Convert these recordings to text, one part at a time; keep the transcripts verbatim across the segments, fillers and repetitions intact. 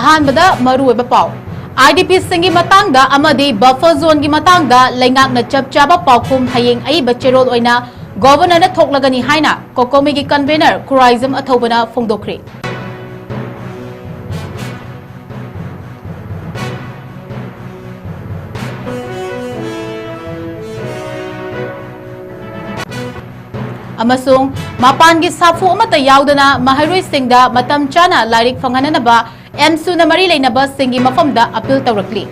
ꯑꯍꯥꯟꯕꯗ ꯃꯔꯨꯑꯣꯏꯕ ꯄꯥꯎ꯫ IDPꯁꯤꯡꯒꯤ ꯃꯇꯥꯡꯗ ꯑꯃꯗꯤ buffer zoneꯒꯤ ꯃꯇꯥꯡꯗ ꯂꯩꯉꯥꯛꯅ ꯆꯞ ꯆꯥꯕ ꯄꯥꯎꯈꯨꯝ ꯍꯌꯦꯡ ꯑꯏꯕ ꯆꯦꯔꯣꯜ ꯑꯣꯏꯅ Governorꯅ ꯊꯣꯛꯂꯒꯅꯤ ꯍꯥꯏꯅ COCOMIꯒꯤ convener ꯈꯨꯔꯥꯏꯖꯝ ꯑꯊꯧꯕꯅ ꯐꯣꯡꯗꯣꯛꯈ꯭ꯔꯦ꯫ ꯑꯃꯁꯨꯡ ꯃꯄꯥꯟꯒꯤ ꯁꯥꯐꯨ ꯑꯃꯠꯇ ꯌꯥꯎꯗꯅ ꯃꯍꯩꯔꯣꯏꯁꯤꯡꯗ ꯃꯇꯝ ꯆꯥꯅ ꯂꯥꯏꯔꯤꯛ ꯐꯪꯍꯟꯅꯅꯕ AMSUꯅ ꯃꯔꯤ ꯂꯩꯅꯕꯁꯤꯡꯒꯤ ꯃꯐꯝꯗ appeal ꯇꯧꯔꯛꯂꯤ꯫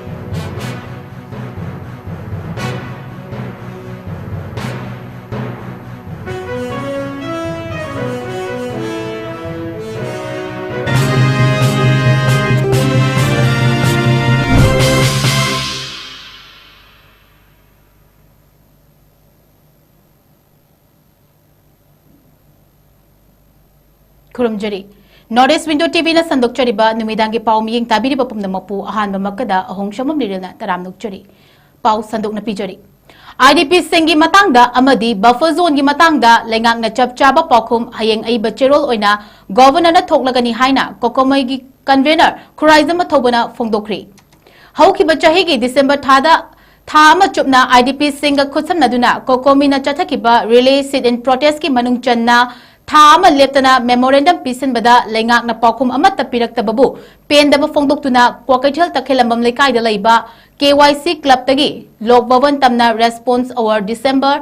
ꯈꯨꯔꯨꯝꯖꯔꯤ꯫ North East Window TVꯅ ꯁꯟꯗꯣꯛꯆꯔꯤꯕ ꯅꯨꯃꯤꯗꯥꯡꯒꯤ ꯄꯥꯎ ꯃꯤꯌꯦꯡ ꯇꯥꯕꯤꯔꯤꯕ ꯄꯨꯝꯅꯃꯛꯄꯨ ꯑꯍꯥꯟꯕꯃꯛꯇꯗ ꯑꯍꯣꯡ ꯁꯃꯝ ꯂꯤꯔꯦꯜꯅ ꯇꯔꯥꯝꯅ ꯑꯣꯛꯆꯔꯤ꯫ ꯄꯥꯎ ꯁꯟꯗꯣꯛꯅ ꯄꯤꯖꯔꯤ꯫ IDPꯁꯤꯡꯒꯤ ꯃꯇꯥꯡꯗ ꯑꯃꯗꯤ buffer zoneꯒꯤ ꯃꯇꯥꯡꯗ ꯂꯩꯉꯥꯛꯅ ꯆꯞ ꯆꯥꯕ ꯄꯥꯎꯈꯨꯝ ꯍꯌꯦꯡ ꯑꯏꯕ ꯆꯦꯔꯣꯜ ꯑꯣꯏꯅ Governorꯅ ꯊꯣꯛꯂꯒꯅꯤ ꯍꯥꯏꯅ COCOMIꯒꯤ convener ꯈꯨꯔꯥꯏꯖꯝ ꯑꯊꯧꯕꯅ ꯐꯣꯡꯗꯣꯛꯈ꯭ꯔꯤ꯫ ꯍꯧꯈꯤꯕ ꯆꯍꯤꯒꯤ December ꯊꯥꯗ ꯊꯥ ꯑꯃ ꯆꯨꯞꯅ IDPꯁꯤꯡꯒ ꯈꯨꯠꯁꯝꯅꯗꯨꯅ COCOMIꯅ ꯆꯠꯊꯈꯤꯕ relay sit-in protestꯀꯤ ꯃꯅꯨꯡ ꯆꯟꯅ ꯊꯥ ꯑꯃ ꯂꯦꯞꯇꯅ memorandum ꯄꯤꯁꯤꯟꯕꯗ ꯂꯩꯉꯥꯛꯅ ꯄꯥꯎꯈꯨꯝ ꯑꯃꯠꯇ ꯄꯤꯔꯛꯇꯕꯕꯨ ꯄꯦꯟꯗꯕ ꯐꯣꯡꯗꯣꯛꯇꯨꯅ ꯀ꯭ꯋꯥꯀꯩꯊꯦꯜ ꯇꯈꯦꯂꯝꯕꯝ ꯂꯩꯀꯥꯏꯗ ꯂꯩꯕ KYC clubꯇꯒꯤ Lok Bhavan ꯇꯝꯅ Response Our December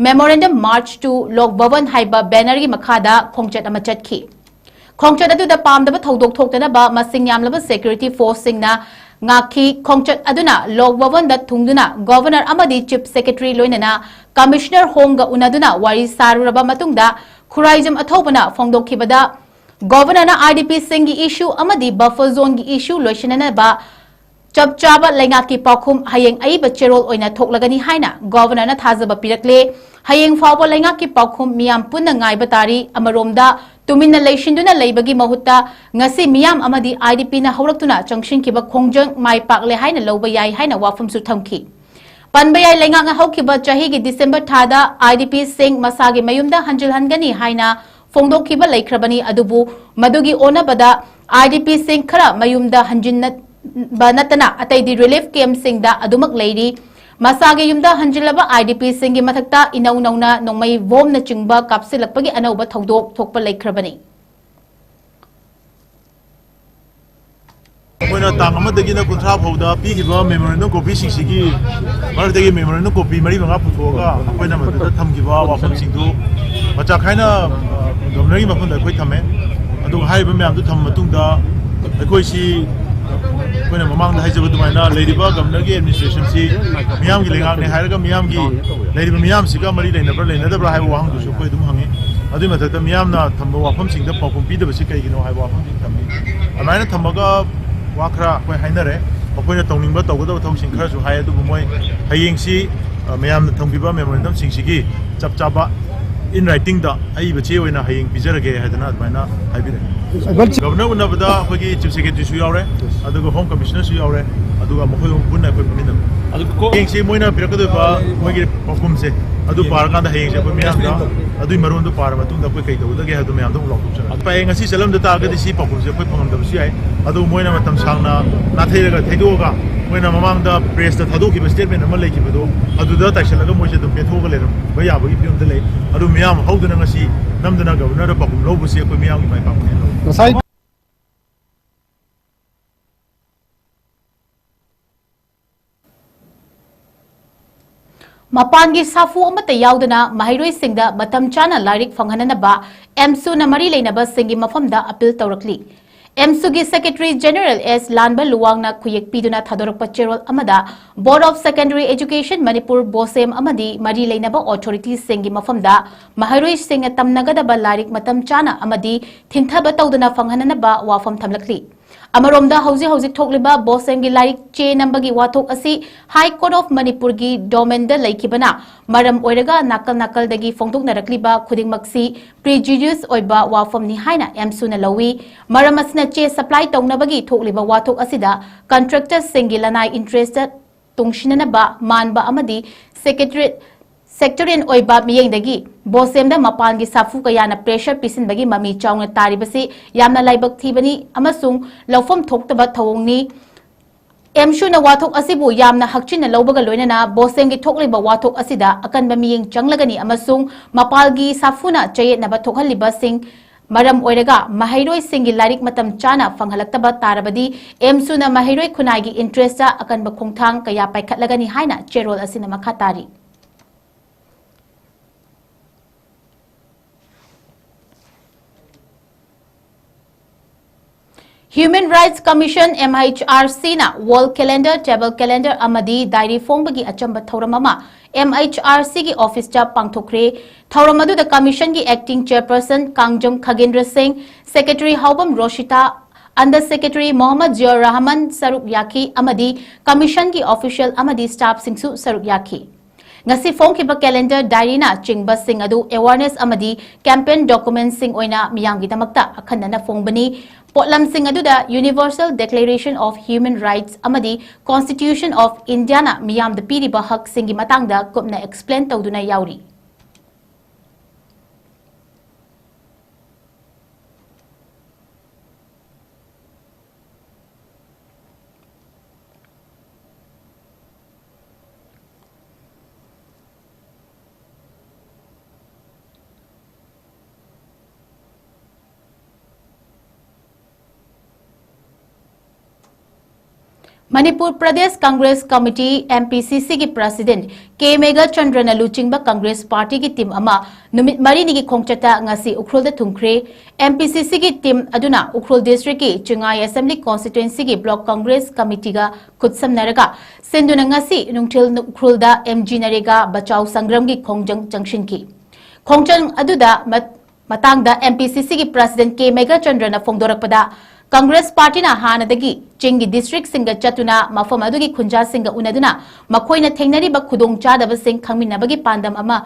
Memorandum March to Lok Bhavan ꯍꯥꯏꯕ bannerꯒꯤ ꯃꯈꯥꯗ ꯈꯣꯡꯆꯠ ꯑꯃ ꯆꯠꯈꯤ꯫ ꯈꯣꯡꯆꯠ ꯑꯗꯨꯗ ꯄꯥꯝꯗꯕ ꯊꯧꯗꯣꯛ ꯊꯣꯛꯇꯅꯕ ꯃꯁꯤꯡ ꯌꯥꯝꯂꯕ security forceꯁꯤꯡꯅ ꯉꯥꯛꯈꯤ꯫ ꯈꯣꯡꯆꯠ ꯑꯗꯨꯅ Lok Bhavanꯗ ꯊꯨꯡꯗꯨꯅ Governor ꯑꯃꯗꯤ Chief Secretary ꯂꯣꯏꯅꯅ Commissioner Homeꯒ ꯎꯅꯗꯨꯅ ꯋꯥꯔꯤ ꯁꯥꯔꯨꯔꯕ ꯃꯇꯨꯡꯗ ꯈꯨꯔꯥꯏꯖꯝ ꯑꯊꯧꯕꯅ ꯐꯣꯡꯗꯣꯛꯈꯤꯕꯗ Governorꯅ IDPꯁꯤꯡꯒꯤ issue ꯑꯃꯗꯤ buffer zoneꯒꯤ issue ꯂꯣꯏꯁꯤꯟꯅꯅꯕ ꯆꯞ ꯆꯥꯕ ꯂꯩꯉꯥꯛꯀꯤ ꯄꯥꯎꯈꯨꯝ ꯍꯌꯦꯡ ꯑꯏꯕ ꯆꯦꯔꯣꯜ ꯑꯣꯏꯅ ꯊꯣꯛꯂꯒꯅꯤ ꯍꯥꯏꯅ Governorꯅ ꯊꯥꯖꯕ ꯄꯤꯔꯛꯂꯦ꯫ ꯍꯌꯦꯡ ꯐꯥꯎꯕ ꯂꯩꯉꯥꯛꯀꯤ ꯄꯥꯎꯈꯨꯝ ꯃꯤꯌꯥꯝ ꯄꯨꯟꯅ ꯉꯥꯏꯕ ꯇꯥꯔꯤ꯫ ꯑꯃꯔꯣꯝꯗ ꯇꯨꯃꯤꯟꯅ ꯂꯩꯁꯤꯟꯗꯨꯅ ꯂꯩꯕꯒꯤ ꯃꯍꯨꯠꯇ ꯉꯁꯤ ꯃꯤꯌꯥꯝ ꯑꯃꯗꯤ IDPꯅ ꯍꯧꯔꯛꯇꯨꯅ ꯆꯪꯁꯤꯟꯈꯤꯕ ꯈꯣꯡꯖꯪ ꯃꯥꯏ ꯄꯥꯛꯂꯦ ꯍꯥꯏꯅ ꯂꯧꯕ ꯌꯥꯏ ꯍꯥꯏꯅ ꯋꯥꯐꯝꯁꯨ ꯊꯝꯈꯤ꯫ ꯄꯟꯕ ꯌꯥꯏ, ꯂꯩꯉꯥꯛꯅ ꯍꯧꯈꯤꯕ ꯆꯍꯤꯒꯤ December ꯊꯥꯗ IDPꯁꯤꯡ ꯃꯁꯥꯒꯤ ꯃꯌꯨꯝꯗ ꯍꯟꯖꯤꯜꯍꯟꯒꯅꯤ ꯍꯥꯏꯅ ꯐꯣꯡꯗꯣꯛꯈꯤꯕ ꯂꯩꯈ꯭ꯔꯕꯅꯤ, ꯑꯗꯨꯕꯨ ꯃꯗꯨꯒꯤ ꯑꯣꯟꯅꯕꯗ IDPꯁꯤꯡ ꯈꯔ ꯃꯌꯨꯝꯗ ꯍꯟꯖꯤꯟꯕ ꯅꯠꯇꯅ ꯑꯇꯩꯗꯤ relief campꯁꯤꯡꯗ ꯑꯗꯨꯃꯛ ꯂꯩꯔꯤ꯫ ꯃꯁꯥꯒꯤ ꯌꯨꯝꯗ ꯍꯟꯖꯤꯜꯂꯕ IDPꯁꯤꯡꯒꯤ ꯃꯊꯛꯇ ꯏꯅꯧ ꯅꯧꯅ ꯅꯣꯡꯃꯩ ꯕꯣꯝꯅꯆꯤꯡꯕ ꯀꯥꯞꯁꯤꯜꯂꯛꯄꯒꯤ ꯑꯅꯧꯕ ꯊꯧꯗꯣꯛ ꯊꯣꯛꯄ ꯂꯩꯈ꯭ꯔꯕꯅꯤ꯫ ꯑꯩꯈꯣꯏꯅ ꯇꯥꯡ ꯑꯃꯗꯒꯤꯅ ꯀꯨꯟꯊ꯭ꯔꯥ ꯐꯥꯎꯗ ꯄꯤꯈꯤꯕ memorandum copyꯁꯤꯡꯁꯤꯒꯤ ꯃꯔꯛꯇꯒꯤ memorandum copy ꯃꯔꯤ ꯃꯉꯥ ꯄꯨꯊꯣꯛꯑꯒ ꯑꯩꯈꯣꯏꯅ ꯃꯗꯨꯗ ꯊꯝꯈꯤꯕ ꯋꯥꯐꯝꯁꯤꯡꯗꯨ ꯃꯆꯥ ꯈꯥꯏꯅ, ꯑ, Governorꯒꯤ ꯃꯐꯝꯗ ꯑꯩꯈꯣꯏ ꯊꯝꯃꯦ꯫ ꯑꯗꯨꯒ ꯍꯥꯏꯔꯤꯕ ꯃꯌꯥꯝꯗꯨ ꯊꯝꯃ ꯃꯇꯨꯡꯗ ꯑꯩꯈꯣꯏꯁꯤ, ꯑꯩꯈꯣꯏꯅ ꯃꯃꯥꯡꯗ ꯍꯥꯏꯖꯕ ꯑꯗꯨꯃꯥꯏꯅ, ꯂꯩꯔꯤꯕ Governorꯒꯤ administrationꯁꯤ ꯃꯤꯌꯥꯝꯒꯤ ꯂꯩꯉꯥꯛꯅꯤ ꯍꯥꯏꯔꯒ ꯃꯤꯌꯥꯝꯒꯤ, ꯂꯩꯔꯤꯕ ꯃꯤꯌꯥꯝꯁꯤꯒ ꯃꯔꯤ ꯂꯩꯅꯕ꯭ꯔꯥ ꯂꯩꯅꯗꯕ꯭ꯔꯥ ꯍꯥꯏꯕ ꯋꯥꯍꯪꯗꯨꯁꯨ ꯑꯩꯈꯣꯏ ꯑꯗꯨꯝ ꯍꯪꯉꯤ꯫ ꯑꯗꯨꯒꯤ ꯃꯊꯛꯇ ꯃꯤꯌꯥꯝꯅ ꯊꯝꯕ ꯋꯥꯐꯝꯁꯤꯡꯗ ꯄꯥꯎꯈꯨꯝ ꯄꯤꯗꯕꯁꯤ ꯀꯩꯒꯤꯅꯣ ꯍꯥꯏꯕ ꯋꯥꯐꯝꯁꯤꯡ ꯊꯝꯃꯤ꯫ ꯑꯗꯨꯃꯥꯏꯅ ꯊꯝꯃꯒ ꯋꯥ ꯈꯔ ꯑꯩꯈꯣꯏ ꯍꯥꯏꯅꯔꯦ꯫ ꯑꯩꯈꯣꯏꯅ ꯇꯧꯅꯤꯡꯕ ꯇꯧꯒꯗꯕ ꯊꯕꯛꯁꯤꯡ ꯈꯔꯁꯨ ꯍꯥꯏ, ꯑꯗꯨꯕꯨ ꯃꯣꯏ ꯍꯌꯦꯡꯁꯤ, ꯑ, ꯃꯌꯥꯝꯅ ꯊꯝꯈꯤꯕ memorandumꯁꯤꯡꯁꯤꯒꯤ ꯆꯞ ꯆꯥꯕ in writingꯗ ꯑꯏꯕ ꯆꯦ ꯑꯣꯏꯅ ꯍꯌꯦꯡ ꯄꯤꯖꯔꯒꯦ ꯍꯥꯏꯗꯅ ꯑꯗꯨꯃꯥꯏꯅ ꯍꯥꯏꯕꯤꯔꯛꯑꯦ꯫ Governorꯒ ꯎꯅꯕꯗ ꯑꯩꯈꯣꯏꯒꯤ Chief Secretaryꯁꯨ ꯌꯥꯎꯔꯦ, ꯑꯗꯨꯒ Home Commissionerꯁꯨ ꯌꯥꯎꯔꯦ, ꯑꯗꯨꯒ ꯃꯈꯣꯏ ꯑꯍꯨꯝ ꯄꯨꯟꯅ ꯑꯩꯈꯣꯏ ꯐꯝꯃꯤꯟꯅꯕ꯫ ꯍꯌꯦꯡꯁꯤ ꯃꯣꯏꯅ ꯄꯤꯔꯛꯀꯗꯣꯏꯕ ꯃꯣꯏꯒꯤ ꯄꯥꯎꯈꯨꯝꯁꯦ ꯑꯗꯨ ꯄꯥꯔꯀꯥꯟꯗ ꯍꯌꯦꯡꯁꯦ ꯑꯩꯈꯣꯏ ꯃꯤꯌꯥꯝꯗ ꯑꯗꯨꯒꯤ ꯃꯔꯣꯟꯗꯣ ꯄꯥꯔ ꯃꯇꯨꯡꯗ ꯑꯩꯈꯣꯏ ꯀꯩ ꯇꯧꯒꯗꯒꯦ ꯍꯥꯏꯕꯗꯣ ꯃꯌꯥꯝꯗ ꯑꯃꯨꯛ ꯂꯥꯎꯊꯣꯛꯆꯔꯛꯑꯒꯦ꯫ ꯍꯌꯦꯡ ꯉꯁꯤ ꯆꯠꯂꯝꯗ ꯇꯥꯔꯒꯗꯤ ꯁꯤ ꯄꯥꯎꯈꯨꯝꯁꯦ ꯑꯩꯈꯣꯏ ꯐꯪꯉꯝꯗꯕꯁꯨ ꯌꯥꯏ꯫ ꯑꯗꯨ ꯃꯣꯏꯅ ꯃꯇꯝ ꯁꯥꯡꯅ ꯅꯥꯊꯩꯔꯒ ꯊꯩꯗꯣꯛꯑꯒ ꯃꯣꯏꯅ ꯃꯃꯥꯡꯗ pressꯇ ꯊꯥꯗꯣꯛꯈꯤꯕ statement ꯑꯃ ꯂꯩꯈꯤꯕꯗꯣ ꯑꯗꯨꯗ ꯇꯥꯏꯁꯜꯂꯒ ꯃꯣꯏꯁꯦ ꯑꯗꯨꯝ ꯄꯦꯟꯊꯣꯛꯑꯒ ꯂꯩꯔꯝꯕ ꯌꯥꯕꯒꯤ ꯐꯤꯕꯝꯗ ꯂꯩ꯫ ꯑꯗꯨ ꯃꯤꯌꯥꯝ ꯍꯧꯗꯨꯅ ꯉꯁꯤ ꯅꯝꯗꯅ Governorꯗ ꯄꯥꯎꯈꯨꯝ ꯂꯧꯕꯁꯤ ꯑꯩꯈꯣꯏ ꯃꯤꯌꯥꯝꯒꯤ ꯃꯥꯏ ꯄꯥꯛꯄꯅꯦꯅ ꯂꯧꯏ꯫ ꯉꯁꯥꯏ ꯃꯄꯥꯟꯒꯤ ꯁꯥꯐꯨ ꯑꯃꯠꯇ ꯌꯥꯎꯗꯅ ꯃꯍꯩꯔꯣꯏꯁꯤꯡꯗ ꯃꯇꯝ ꯆꯥꯅ ꯂꯥꯏꯔꯤꯛ ꯐꯪꯍꯟꯅꯅꯕ ꯑꯦꯝꯁꯨꯅ ꯃꯔꯤ ꯂꯩꯅꯕꯁꯤꯡꯒꯤ ꯃꯐꯝꯗ appeal ꯇꯧꯔꯛꯂꯤ꯫ ꯑꯦꯝꯁꯨꯒꯤ Secretary General ꯑꯦꯁ ꯂꯥꯟꯕ ꯂꯨꯋꯥꯡꯅ ꯈꯨꯌꯦꯛ ꯄꯤꯗꯨꯅ ꯊꯥꯗꯣꯔꯛꯄ ꯆꯦꯔꯣꯜ ꯑꯃꯗ Board of Secondary Education Manipur, ꯕꯣꯁꯦꯝ ꯑꯃꯗꯤ ꯃꯔꯤ ꯂꯩꯅꯕ authorityꯁꯤꯡꯒꯤ ꯃꯐꯝꯗ ꯃꯍꯩꯔꯣꯏꯁꯤꯡꯅ ꯇꯝꯅꯒꯗꯕ ꯂꯥꯏꯔꯤꯛ ꯃꯇꯝ ꯆꯥꯅ ꯑꯃꯗꯤ ꯊꯤꯟꯊꯕ ꯇꯧꯗꯅ ꯐꯪꯍꯟꯅꯅꯕ ꯋꯥꯐꯝ ꯊꯝꯂꯛꯂꯤ꯫ ꯑꯃꯔꯣꯝꯗ ꯍꯧꯖꯤꯛ ꯍꯧꯖꯤꯛ ꯊꯣꯛꯂꯤꯕ ꯕꯣꯁꯦꯝꯒꯤ ꯂꯥꯏꯔꯤꯛ ꯆꯦ ꯅꯝꯕꯒꯤ ꯋꯥꯊꯣꯛ ꯑꯁꯤ High Court of ꯃꯅꯤꯄꯨꯔꯒꯤ domainꯗ ꯂꯩꯈꯤꯕꯅ ꯃꯔꯝ ꯑꯣꯏꯔꯒ ꯅꯥꯀꯜ ꯅꯥꯀꯜꯗꯒꯤ ꯐꯣꯡꯗꯣꯛꯅꯔꯛꯂꯤꯕ ꯈꯨꯗꯤꯡꯃꯛꯁꯤ prejudice ꯑꯣꯏꯕ ꯋꯥꯐꯝꯅꯤ ꯍꯥꯏꯅ ꯑꯦꯝꯁꯨꯅ ꯂꯧꯏ꯫ ꯃꯔꯝ ꯑꯁꯤꯅ ꯆꯦ supply ꯇꯧꯅꯕꯒꯤ ꯊꯣꯛꯂꯤꯕ ꯋꯥꯊꯣꯛ ꯑꯁꯤꯗ contractorꯁꯤꯡꯒꯤ ꯂꯅꯥꯏ interest ꯇꯨꯡꯁꯤꯟꯅꯅꯕ ꯃꯥꯟꯕ ꯑꯃꯗꯤ Secretariat Sectarian ꯑꯣꯏꯕ ꯃꯤꯠꯌꯦꯡꯗꯒꯤ ꯕꯣꯁꯦꯝꯗ ꯃꯄꯥꯟꯒꯤ ꯁꯥꯐꯨ ꯀꯌꯥꯅ pressure ꯄꯤꯁꯤꯟꯕꯒꯤ ꯃꯃꯤ ꯆꯥꯎꯅ ꯇꯥꯔꯤꯕꯁꯤ ꯌꯥꯝꯅ ꯂꯥꯏꯕꯛ ꯊꯤꯕꯅꯤ ꯑꯃꯁꯨꯡ ꯂꯧꯐꯝ ꯊꯣꯛꯇꯕ ꯊꯧꯑꯣꯡꯅꯤ꯫ ꯑꯦꯝꯁꯨꯅ ꯋꯥꯊꯣꯛ ꯑꯁꯤꯕꯨ ꯌꯥꯝꯅ ꯍꯛꯆꯤꯟꯅ ꯂꯧꯕꯒ ꯂꯣꯏꯅꯅ ꯕꯣꯁꯦꯝꯒꯤ ꯊꯣꯛꯂꯤꯕ ꯋꯥꯊꯣꯛ ꯑꯁꯤꯗ ꯑꯀꯟꯕ ꯃꯤꯠꯌꯦꯡ ꯆꯪꯂꯒꯅꯤ ꯑꯃꯁꯨꯡ ꯃꯄꯥꯜꯒꯤ ꯁꯥꯐꯨꯅ ꯆꯌꯦꯠꯅꯕ ꯊꯣꯛꯍꯜꯂꯤꯕꯁꯤꯡ ꯃꯔꯝ ꯑꯣꯏꯔꯒ ꯃꯍꯩꯔꯣꯏꯁꯤꯡꯒꯤ ꯂꯥꯏꯔꯤꯛ ꯃꯇꯝ ꯆꯥꯅ ꯐꯪꯍꯜꯂꯛꯇꯕ ꯇꯥꯔꯕꯗꯤ ꯑꯦꯝꯁꯨꯅ ꯃꯍꯩꯔꯣꯏ ꯈꯨꯟꯅꯥꯏꯒꯤ interest ꯑꯀꯟꯕ ꯈꯣꯡꯊꯥꯡ ꯀꯌꯥ ꯄꯥꯏꯈꯠꯂꯒꯅꯤ ꯍꯥꯏꯅ ꯆꯦꯔꯣꯜ ꯑꯁꯤꯅ ꯃꯈꯥ ꯇꯥꯔꯤ꯫ Human Rights Commission, M H R C ꯅ wall calendar, table calendar ꯑꯃꯗꯤ diary ꯐꯣꯡꯕꯒꯤ ꯑꯆꯝꯕ ꯊꯧꯔꯝ ꯑꯃ M H R C ꯒꯤ office ꯇ ꯄꯥꯡꯊꯣꯛꯈ꯭ꯔꯦ꯫ ꯊꯧꯔꯝ ꯑꯗꯨꯗ commission ꯒꯤ acting chairperson ꯀꯥꯡꯖꯝ ꯈꯒꯦꯟꯗ꯭ꯔ ꯁꯤꯡ, secretary ꯍꯥꯎꯕꯝ ꯔꯣꯁꯤꯇꯥ, under secretary Mohammad ꯖꯤꯌꯥꯎꯔ Rahman ꯁꯔꯨꯛ ꯌꯥꯈꯤ ꯑꯃꯗꯤ commission ꯒꯤ official ꯑꯃꯗꯤ staff ꯁꯤꯡꯁꯨ ꯁꯔꯨꯛ ꯌꯥꯈꯤ꯫ ꯉꯁꯤ ꯐꯣꯡꯈꯤꯕ calendar, diary ꯅ ꯆꯤꯡꯕꯁꯤꯡ ꯑꯗꯨ awareness ꯑꯃꯗꯤ campaign documents ꯁꯤꯡ ꯑꯣꯏꯅ ꯃꯤꯌꯥꯝꯒꯤꯗꯃꯛꯇ ꯑꯈꯟꯅꯅ ꯐꯣꯡꯕꯅꯤ꯫ ꯄꯣꯠꯂꯝꯁꯤꯡ ꯑꯗꯨꯗ Universal Declaration of Human Rights ꯑꯃꯗꯤ Constitution of India ꯅ ꯃꯤꯌꯥꯝꯗ ꯄꯤꯔꯤꯕ ꯍꯛꯁꯤꯡꯒꯤ ꯃꯇꯥꯡꯗ ꯀꯨꯞꯅ explain ꯇꯧꯗꯨꯅ ꯌꯥꯎꯔꯤ꯫ Manipur Pradesh Congress committee, M P C C ꯒꯤ president K ꯃꯦꯘꯆꯟꯗ꯭ꯔꯅ ꯂꯨꯆꯤꯡꯕ ꯀꯪꯒ꯭ꯔꯦꯁ ꯄꯥꯔꯇꯤꯒꯤ team ꯑꯃ ꯅꯨꯃꯤꯠ ꯃꯔꯤꯅꯤꯒꯤ ꯈꯣꯡꯆꯠꯇ ꯉꯁꯤ ꯎꯈ꯭ꯔꯨꯜꯗ ꯊꯨꯡꯈ꯭ꯔꯦ꯫ M P C C ꯒꯤ team ꯑꯗꯨꯅ ꯎꯈ꯭ꯔꯨꯜ district ꯀꯤ ꯆꯤꯡꯉꯥꯏ assembly constituency ꯒꯤ block congress committee ꯒ ꯈꯨꯠꯁꯝꯅꯔꯒ ꯁꯤꯟꯗꯨꯅ ꯉꯁꯤ ꯅꯨꯡꯊꯤꯜ ꯎꯈ꯭ꯔꯨꯜꯗ M G ꯅꯔꯦꯒꯥ ꯕꯆꯥꯎ ꯁꯪꯒ꯭ꯔꯝꯒꯤ ꯈꯣꯡꯖꯪ ꯆꯪꯁꯤꯟꯈꯤ꯫ ꯈꯣꯡꯖꯪ ꯑꯗꯨꯗ ꯃ-, ꯃꯇꯥꯡꯗ M P C C ꯒꯤ president K ꯃꯦꯘꯆꯟꯗ꯭ꯔꯅ ꯐꯣꯡꯗꯣꯔꯛꯄꯗ, ꯀꯪꯒ꯭ꯔꯦꯁ ꯄꯥꯔꯇꯤꯅ ꯍꯥꯟꯅꯗꯒꯤ ꯆꯤꯡꯒꯤ district ꯁꯤꯡꯗ ꯆꯠꯇꯨꯅ ꯃꯐꯝ ꯑꯗꯨꯒꯤ ꯈꯨꯟꯖꯥꯁꯤꯡꯒ ꯎꯅꯗꯨꯅ ꯃꯈꯣꯏꯅ ꯊꯦꯡꯅꯔꯤꯕ ꯈꯨꯗꯣꯡꯆꯥꯗꯕꯁꯤꯡ ꯈꯪꯃꯤꯟꯅꯕꯒꯤ ꯄꯥꯟꯗꯝ ꯑꯃ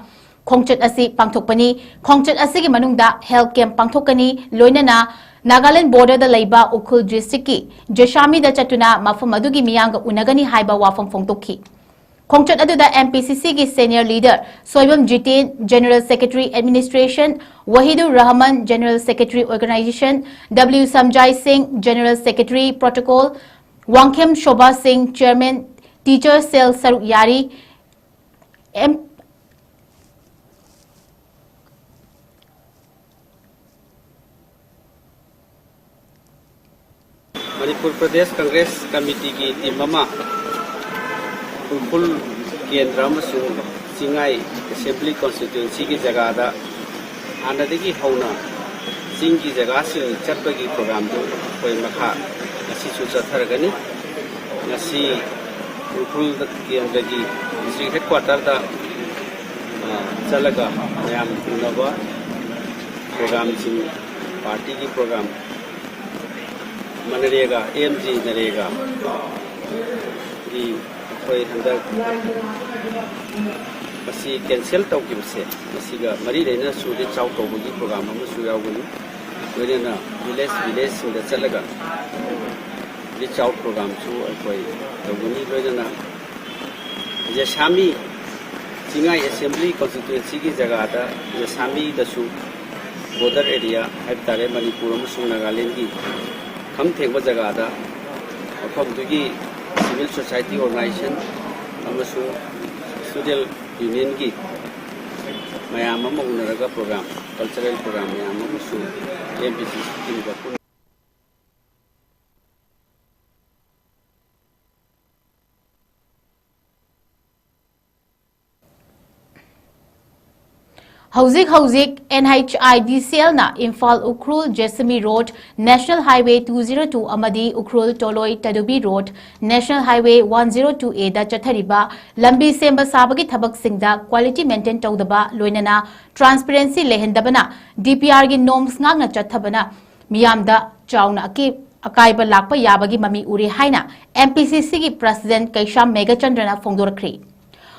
ꯈꯣꯡꯆꯠ ꯑꯁꯤ ꯄꯥꯡꯊꯣꯛꯄꯅꯤ꯫ ꯈꯣꯡꯆꯠ ꯑꯁꯤꯒꯤ ꯃꯅꯨꯡꯗ health camp ꯄꯥꯡꯊꯣꯛꯀꯅꯤ, ꯂꯣꯏꯅꯅ ꯅꯥꯒꯥꯂꯦꯟ border ꯗ ꯂꯩꯕ ꯎꯈ꯭ꯔꯨꯜ district ꯀꯤ ꯖꯣꯏꯁꯥꯃꯤꯗ ꯆꯠꯇꯨꯅ ꯃꯐꯝ ꯑꯗꯨꯒꯤ ꯃꯤꯌꯥꯝꯒ ꯎꯅꯒꯅꯤ ꯍꯥꯏꯕ ꯋꯥꯐꯝ ꯐꯣꯡꯗꯣꯛꯈꯤ꯫ ꯈꯣꯡꯆꯠ ꯑꯗꯨꯗ M P C C ꯒꯤ senior leader Soibam Jiten, General Secretary Administration, Wahidur Rahman, General Secretary Organization, W ꯁꯝꯖꯥꯏ ꯁꯤꯡ, General Secretary Protocol, Wangkhem Sobha ꯁꯤꯡ, Chairman, Teacher Cell ꯁꯔꯨꯛ ꯌꯥꯔꯤ꯫ M ꯃꯅꯤꯄꯨꯔ ꯄ꯭ꯔꯗꯦꯁ ꯀꯪꯒ꯭ꯔꯦꯁ ꯀꯃꯤꯇꯤꯒꯤ ꯇꯤꯝ ꯑꯃ ꯎꯈ꯭ꯔꯨꯜ ꯀꯦꯟꯗ꯭ꯔ ꯑꯃꯁꯨꯡ ꯆꯤꯡꯉꯥꯏ ꯑꯦꯁꯦꯝꯕ꯭ꯂꯤ ꯀꯣꯟꯁꯇꯤꯇ꯭ꯋꯦꯟꯁꯤꯒꯤ ꯖꯒꯥꯗ ꯍꯥꯟꯅꯗꯒꯤ ꯍꯧꯅ ꯆꯤꯡꯒꯤ ꯖꯒꯥꯁꯤꯡ ꯆꯠꯄꯒꯤ ꯄ꯭ꯔꯣꯒ꯭ꯔꯥꯝꯗꯨ ꯑꯩꯈꯣꯏ ꯃꯈꯥ ꯉꯁꯤꯁꯨ ꯆꯠꯊꯔꯒꯅꯤ꯫ ꯉꯁꯤ ꯎꯈ꯭ꯔꯨꯜ ꯀꯦꯟꯗ꯭ꯔꯒꯤ ꯗꯤꯁꯇ꯭ꯔꯤꯛ ꯍꯦꯗꯀ꯭ꯋꯥꯇꯔꯗ, ꯑ, ꯆꯠꯂꯒ ꯃꯌꯥꯝ ꯎꯅꯕ ꯄ꯭ꯔꯣꯒ꯭ꯔꯥꯝꯁꯤꯡ, ꯄꯥꯔꯇꯤꯒꯤ ꯄ꯭ꯔꯣꯒ꯭ꯔꯥꯝ, ꯃꯅꯔꯦꯒꯥ, M G ꯅꯔꯦꯒꯥ ꯒꯤ ꯑꯩꯈꯣꯏ ꯍꯟꯗꯛ ꯃꯁꯤ ꯀꯦꯟꯁꯦꯜ ꯇꯧꯈꯤꯕꯁꯦ, ꯃꯁꯤꯒ ꯃꯔꯤ ꯂꯩꯅꯅꯁꯨ ꯔꯤꯆ ꯑꯥꯎꯠ ꯇꯧꯕꯒꯤ ꯄ꯭ꯔꯣꯒ꯭ꯔꯥꯝ ꯑꯃꯁꯨ ꯌꯥꯎꯒꯅꯤ꯫ ꯂꯣꯏꯅꯅ ꯚꯤꯂꯦꯖ, ꯚꯤꯂꯦꯖꯁꯤꯡꯗ ꯆꯠꯂꯒ ꯔꯤꯆ ꯑꯥꯎꯠ ꯄ꯭ꯔꯣꯒ꯭ꯔꯥꯝꯁꯨ ꯑꯩꯈꯣꯏ ꯇꯧꯒꯅꯤ꯫ ꯂꯣꯏꯅꯅ ꯌꯦꯁꯥꯃꯤ ꯆꯤꯡꯉꯥꯏ ꯑꯦꯁꯦꯝꯕ꯭ꯂꯤ ꯀꯣꯟꯁꯇꯤꯇ꯭ꯋꯦꯟꯁꯤꯒꯤ ꯖꯒꯥꯗ ꯌꯦꯁꯥꯃꯤꯗꯁꯨ ꯕꯣꯔꯗꯔ ꯑꯦꯔꯤꯌꯥ ꯍꯥꯏꯕ ꯇꯥꯔꯦ, ꯃꯅꯤꯄꯨꯔ ꯑꯃꯁꯨꯡ ꯅꯥꯒꯥꯂꯦꯟꯒꯤ ꯈꯝ ꯊꯦꯡꯕ ꯖꯒꯥꯗ ꯃꯐꯝꯗꯨꯒꯤ ꯁꯤꯚꯤꯜ ꯁꯣꯁꯥꯏꯇꯤ ꯑꯣꯔꯒꯅꯥꯏꯖꯦꯁꯟ ꯑꯃꯁꯨꯡ ꯁ꯭ꯇꯨꯗꯦꯟ ꯌꯨꯅꯤꯌꯟꯒꯤ ꯃꯌꯥꯝ ꯑꯃ ꯎꯅꯔꯒ ꯄ꯭ꯔꯣꯒ꯭ꯔꯥꯝ, ꯀꯜꯆꯔꯦꯜ ꯄ꯭ꯔꯣꯒ꯭ꯔꯥꯝ ꯃꯌꯥꯝ ꯑꯃꯁꯨ M P C C ꯇꯤꯝꯒ ꯄꯨꯟꯅ ꯍꯧꯖꯤꯛ ꯍꯧꯖꯤꯛ N H I D C L ꯅ Imphal Ukhrul Jessami road, National Highway two zero two ꯑꯃꯗꯤ Ukhrul Tolloi Tadubi road, National Highway one zero two A ꯗ ꯆꯠꯊꯔꯤꯕ ꯂꯝꯕꯤ ꯁꯦꯝꯕ ꯁꯥꯕꯒꯤ ꯊꯕꯛꯁꯤꯡꯗ quality maintain ꯇꯧꯗꯕ, ꯂꯣꯏꯅꯅ transparency ꯂꯩꯍꯟꯗꯕꯅ, D P R ꯒꯤ norms ꯉꯥꯛꯅ ꯆꯠꯊꯕꯅ ꯃꯤꯌꯥꯝꯗ ꯆꯥꯎꯅ ꯑꯀꯤ-, ꯑꯀꯥꯏꯕ ꯂꯥꯛꯄ ꯌꯥꯕꯒꯤ ꯃꯃꯤ ꯎꯔꯦ ꯍꯥꯏꯅ M P C C ꯒꯤ President ꯀꯩꯁꯥꯝ ꯃꯦꯘꯆꯟꯗ꯭ꯔꯅ ꯐꯣꯡꯗꯣꯔꯛꯈ꯭ꯔꯤ꯫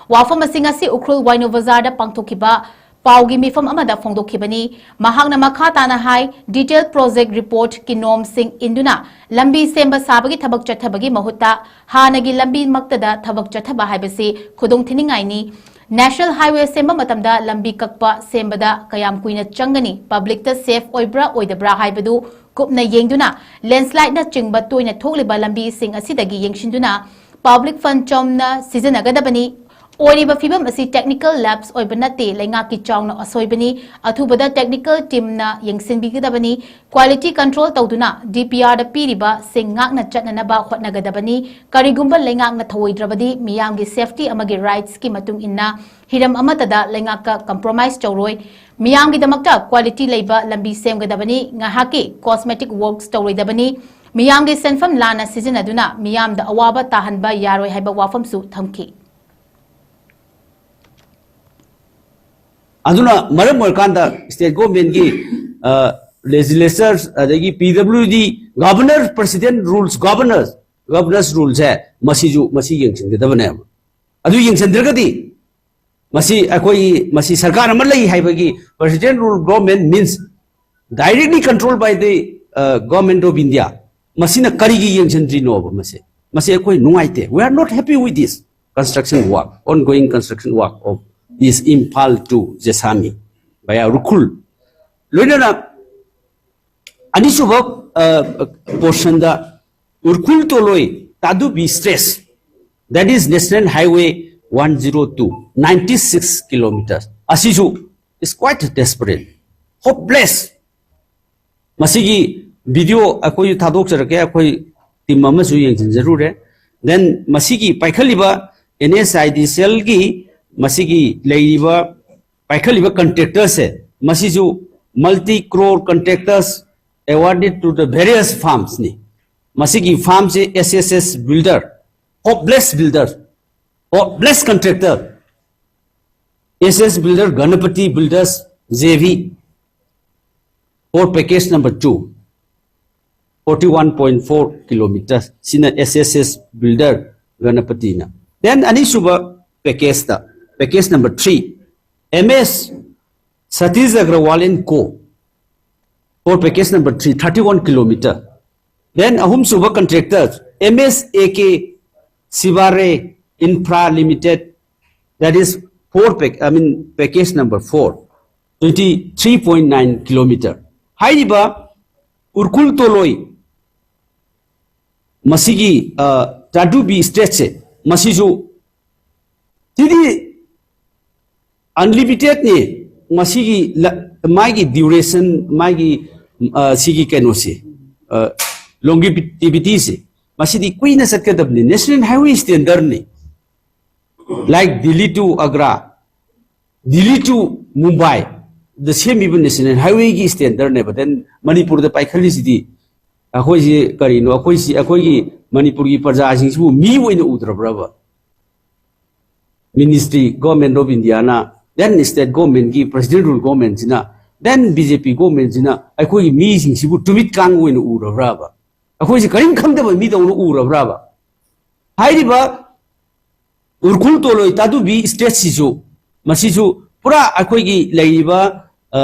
ꯋꯥꯐꯝ ꯑꯁꯤ ꯉꯁꯤ ꯎꯈ꯭ꯔꯨꯜ ꯋꯥꯏꯅꯨ ꯕꯖꯥꯔꯗ ꯄꯥꯡꯊꯣꯛꯈꯤꯕ ꯄꯥꯎꯒꯤ ꯃꯤꯐꯝ ꯑꯃꯗ ꯐꯣꯡꯗꯣꯛꯈꯤꯕꯅꯤ꯫ ꯃꯍꯥꯛꯅ ꯃꯈꯥ ꯇꯥꯅ ꯍꯥꯏ, detail project report ꯀꯤ ꯅꯣꯝꯁꯤꯡ ꯏꯟꯗꯨꯅ ꯂꯝꯕꯤ ꯁꯦꯝꯕ ꯁꯥꯕꯒꯤ ꯊꯕꯛ ꯆꯠꯊꯕꯒꯤ ꯃꯍꯨꯠꯇ ꯍꯥꯟꯅꯒꯤ ꯂꯝꯕꯤꯃꯛꯇꯗ ꯊꯕꯛ ꯆꯠꯊꯕ ꯍꯥꯏꯕꯁꯤ ꯈꯨꯗꯣꯡꯊꯤꯅꯤꯡꯉꯥꯏꯅꯤ꯫ National highway ꯁꯦꯝꯕ ꯃꯇꯝꯗ ꯂꯝꯕꯤ ꯀꯛꯄ ꯁꯦꯝꯕꯗ ꯀꯌꯥꯝ ꯀꯨꯏꯅ ꯆꯪꯒꯅꯤ, ꯄꯕ꯭ꯂꯤꯛꯇ ꯁꯦꯐ ꯑꯣꯏꯕ꯭ꯔꯥ ꯑꯣꯏꯗꯕ꯭ꯔꯥ ꯍꯥꯏꯕꯗꯨ ꯀꯨꯞꯅ ꯌꯦꯡꯗꯨꯅ, ꯂꯦꯟꯁ꯭ꯂꯥꯏꯗꯅꯆꯤꯡꯕ ꯇꯣꯏꯅ ꯊꯣꯛꯂꯤꯕ ꯂꯝꯕꯤꯁꯤꯡ ꯑꯁꯤꯗꯒꯤ ꯌꯦꯡꯁꯤꯟꯗꯨꯅ ꯄꯕ꯭ꯂꯤꯛ ꯐꯟ ꯆꯨꯝꯅ ꯁꯤꯖꯤꯟꯅꯒꯗꯕꯅꯤ꯫ ꯑꯣꯏꯔꯤꯕ ꯐꯤꯕꯝ ꯑꯁꯤ ꯇꯦꯛꯅꯤꯀꯦꯜ ꯂꯦꯞꯁ ꯑꯣꯏꯕ ꯅꯠꯇꯦ, ꯂꯩꯉꯥꯛꯀꯤ ꯆꯥꯎꯅ ꯑꯁꯣꯏꯕꯅꯤ꯫ ꯑꯊꯨꯕꯗ ꯇꯦꯛꯅꯤꯀꯦꯜ ꯇꯤꯝꯅ ꯌꯦꯡꯁꯤꯟꯕꯤꯒꯗꯕꯅꯤ꯫ ꯀ꯭ꯋꯥꯂꯤꯇꯤ ꯀꯟꯇ꯭ꯔꯣꯜ ꯇꯧꯗꯨꯅ ꯗꯤ ꯄꯤ ꯑꯥꯔꯗ ꯄꯤꯔꯤꯕ ꯁꯤꯡ ꯉꯥꯛꯅ ꯆꯠꯅꯅꯕ ꯍꯣꯠꯅꯒꯗꯕꯅꯤ꯫ ꯀꯔꯤꯒꯨꯝꯕ ꯂꯩꯉꯥꯛꯅ ꯊꯧꯑꯣꯏꯗ꯭ꯔꯕꯗꯤ ꯃꯤꯌꯥꯝꯒꯤ ꯁꯦꯐꯇꯤ ꯑꯃꯒꯤ ꯔꯥꯏꯠꯁꯀꯤ ꯃꯇꯨꯡ ꯏꯟꯅ ꯍꯤꯔꯝ ꯑꯃꯠꯇꯗ ꯂꯩꯉꯥꯛꯀ ꯀꯝꯄ꯭ꯔꯣꯃꯥꯏꯁ ꯇꯧꯔꯣꯏ꯫ ꯃꯤꯌꯥꯝꯒꯤꯗꯃꯛꯇ ꯀ꯭ꯋꯥꯂꯤꯇꯤ ꯂꯩꯕ ꯂꯝꯕꯤ ꯁꯦꯝꯒꯗꯕꯅꯤ꯫ ꯉꯥꯏꯍꯥꯛꯀꯤ ꯀꯣꯁꯃꯦꯇꯤꯛ ꯋꯔꯛꯁ ꯇꯧꯔꯣꯏꯗꯕꯅꯤ꯫ ꯃꯤꯌꯥꯝꯒꯤ ꯁꯦꯟꯐꯝ ꯂꯥꯟꯅ ꯁꯤꯖꯤꯟꯅꯗꯨꯅ ꯃꯤꯌꯥꯝꯗ ꯑꯋꯥꯕ ꯇꯥꯍꯟꯕ ꯌꯥꯔꯣꯏ ꯍꯥꯏꯕ ꯋꯥꯐꯝꯁꯨ ꯊꯝꯈꯤ꯫ ꯑꯗꯨꯅ ꯃꯔꯝ ꯑꯣꯏꯔꯀꯥꯟꯗ ꯁ꯭ꯇꯦꯠ ꯒꯣꯔꯃꯦꯟꯒꯤ ꯂꯦꯖꯤꯁꯂꯦꯆꯔ ꯑꯗꯒꯤ ꯄꯤ ꯗꯕ꯭ꯂꯤꯎ ꯗꯤ ꯒꯕꯔꯅꯔ, ꯄ꯭ꯔꯁꯤꯗꯦꯟ ꯔꯨꯜꯁ, ꯒꯕꯔꯅꯔ ꯒꯕꯔꯅꯔꯁ ꯔꯨꯜꯁꯦ ꯃꯁꯤꯁꯨ ꯃꯁꯤ ꯌꯦꯡꯁꯤꯟꯒꯗꯕꯅꯦꯕ꯫ ꯑꯗꯨ ꯌꯦꯡꯁꯤꯟꯗ꯭ꯔꯒꯗꯤ ꯃꯁꯤ ꯑꯩꯈꯣꯏꯒꯤ ꯃꯁꯤ ꯁꯔꯀꯥꯔ ꯑꯃ ꯂꯩ ꯍꯥꯏꯕꯒꯤ, president rule government means directly controlled by the government of India, ꯃꯁꯤꯅ ꯀꯔꯤꯒꯤ ꯌꯦꯡꯁꯤꯟꯗ꯭ꯔꯤꯅꯣꯕ? ꯃꯁꯤ ꯃꯁꯤ ꯑꯩꯈꯣꯏ ꯅꯨꯡꯉꯥꯏꯇꯦ꯫ We are not happy with this construction work, ongoing construction work of this Imphal to Jessami via Ukhrul꯫ ꯂꯣꯏꯅꯅ ꯑꯅꯤꯁꯨꯕ portionꯗ Ukhrul Toloi Tadubi stretch, that is National Highway one zero two, ninety six kilometers, ꯑꯁꯤꯁꯨ is quite desperate, hopeless꯫ ꯃꯁꯤꯒꯤ video ꯑꯩꯈꯣꯏꯁꯨ ꯊꯥꯗꯣꯛꯆꯔꯛꯀꯦ, ꯑꯩꯈꯣꯏ team ꯑꯃꯁꯨ ꯌꯦꯡꯁꯤꯟꯖꯔꯨꯔꯦ꯫ Then ꯃꯁꯤꯒꯤ ꯄꯥꯏꯈꯠꯂꯤꯕ NHIDCLꯒꯤ ꯃꯁꯤꯒꯤ ꯂꯩꯔꯤꯕ ꯄꯥꯏꯈꯠꯂꯤꯕ contractorꯁꯦ, ꯃꯁꯤꯁꯨ multi crore contractors awarded to the various firmsꯅꯤ꯫ ꯃꯁꯤꯒꯤ firmꯁꯦ S S S Builder, hopeless builder, hopeless contractor, S S Builder, Ganapati Builders J V, for package number two, forty one point four kilometers, ꯁꯤꯅ S S S Builder Ganapatiꯅ꯫ Then ꯑꯅꯤꯁꯨꯕ packageꯇ, package number three, M S Satish Agrawal and Co for package number three, thirty-one kilometer. Then ꯑꯍꯨꯝꯁꯨꯕ contractor M S A K Sibare Infra Limited, that is four pack, I mean package number four, twenty-three point nine kilometer. ꯍꯥꯏꯔꯤꯕ ꯎꯔꯈꯨꯜ ꯇꯣꯂꯣꯏ ꯃꯁꯤꯒꯤ ꯇꯥꯗꯨꯕꯤ stretchꯁꯦ, ꯃꯁꯤꯁꯨ ꯁꯤꯗꯤ unlimitedꯅꯤ꯫ ꯃꯁꯤꯒꯤ ꯃꯥꯒꯤ duration, ꯃꯥꯒꯤ ꯁꯤꯒꯤ ꯀꯩꯅꯣꯁꯤ, longevityꯁꯤ, ꯃꯁꯤꯗꯤ ꯀꯨꯏꯅ ꯆꯠꯀꯗꯕꯅꯤ, national highway standardꯅꯤ꯫ Like Delhi to Agra, Delhi to Mumbai the ꯁꯦꯝꯃꯤꯕ national highwayꯒꯤ standardꯅꯦꯕ꯫ Then ꯃꯅꯤꯄꯨꯔꯗ ꯄꯥꯏꯈꯠꯂꯤꯁꯤꯗꯤ ꯑꯩꯈꯣꯏꯁꯤ ꯀꯔꯤꯅꯣ? ꯑꯩꯈꯣꯏꯁꯤ, ꯑꯩꯈꯣꯏꯒꯤ ꯃꯅꯤꯄꯨꯔꯒꯤ ꯄ꯭ꯔꯖꯥꯁꯤꯡꯁꯤꯕꯨ ꯃꯤ ꯑꯣꯏꯅ ꯎꯗ꯭ꯔꯕ꯭ꯔꯕ? Ministry, Government of Indiaꯅ, then state governmentꯀꯤ president rule governmentꯁꯤꯅ, then B J P governmentꯁꯤꯅ ꯑꯩꯈꯣꯏꯒꯤ ꯃꯤꯁꯤꯡꯁꯤꯕꯨ ꯇꯨꯃꯤꯠ ꯀꯥꯡ ꯑꯣꯏꯅ ꯎꯔꯕ꯭ꯔꯕ? ꯑꯩꯈꯣꯏꯁꯤ ꯀꯔꯤꯝ ꯈꯪꯗꯕ ꯃꯤꯗꯧꯅ ꯎꯔꯕ꯭ꯔꯕ? ꯍꯥꯏꯔꯤꯕ ꯎꯔꯈꯨꯜ ꯇꯣꯂꯣꯏ ꯇꯥꯗꯨꯕꯤ stretchꯁꯤꯁꯨ, ꯃꯁꯤꯁꯨ ꯄꯨꯔꯥ ꯑꯩꯈꯣꯏꯒꯤ ꯂꯩꯔꯤꯕ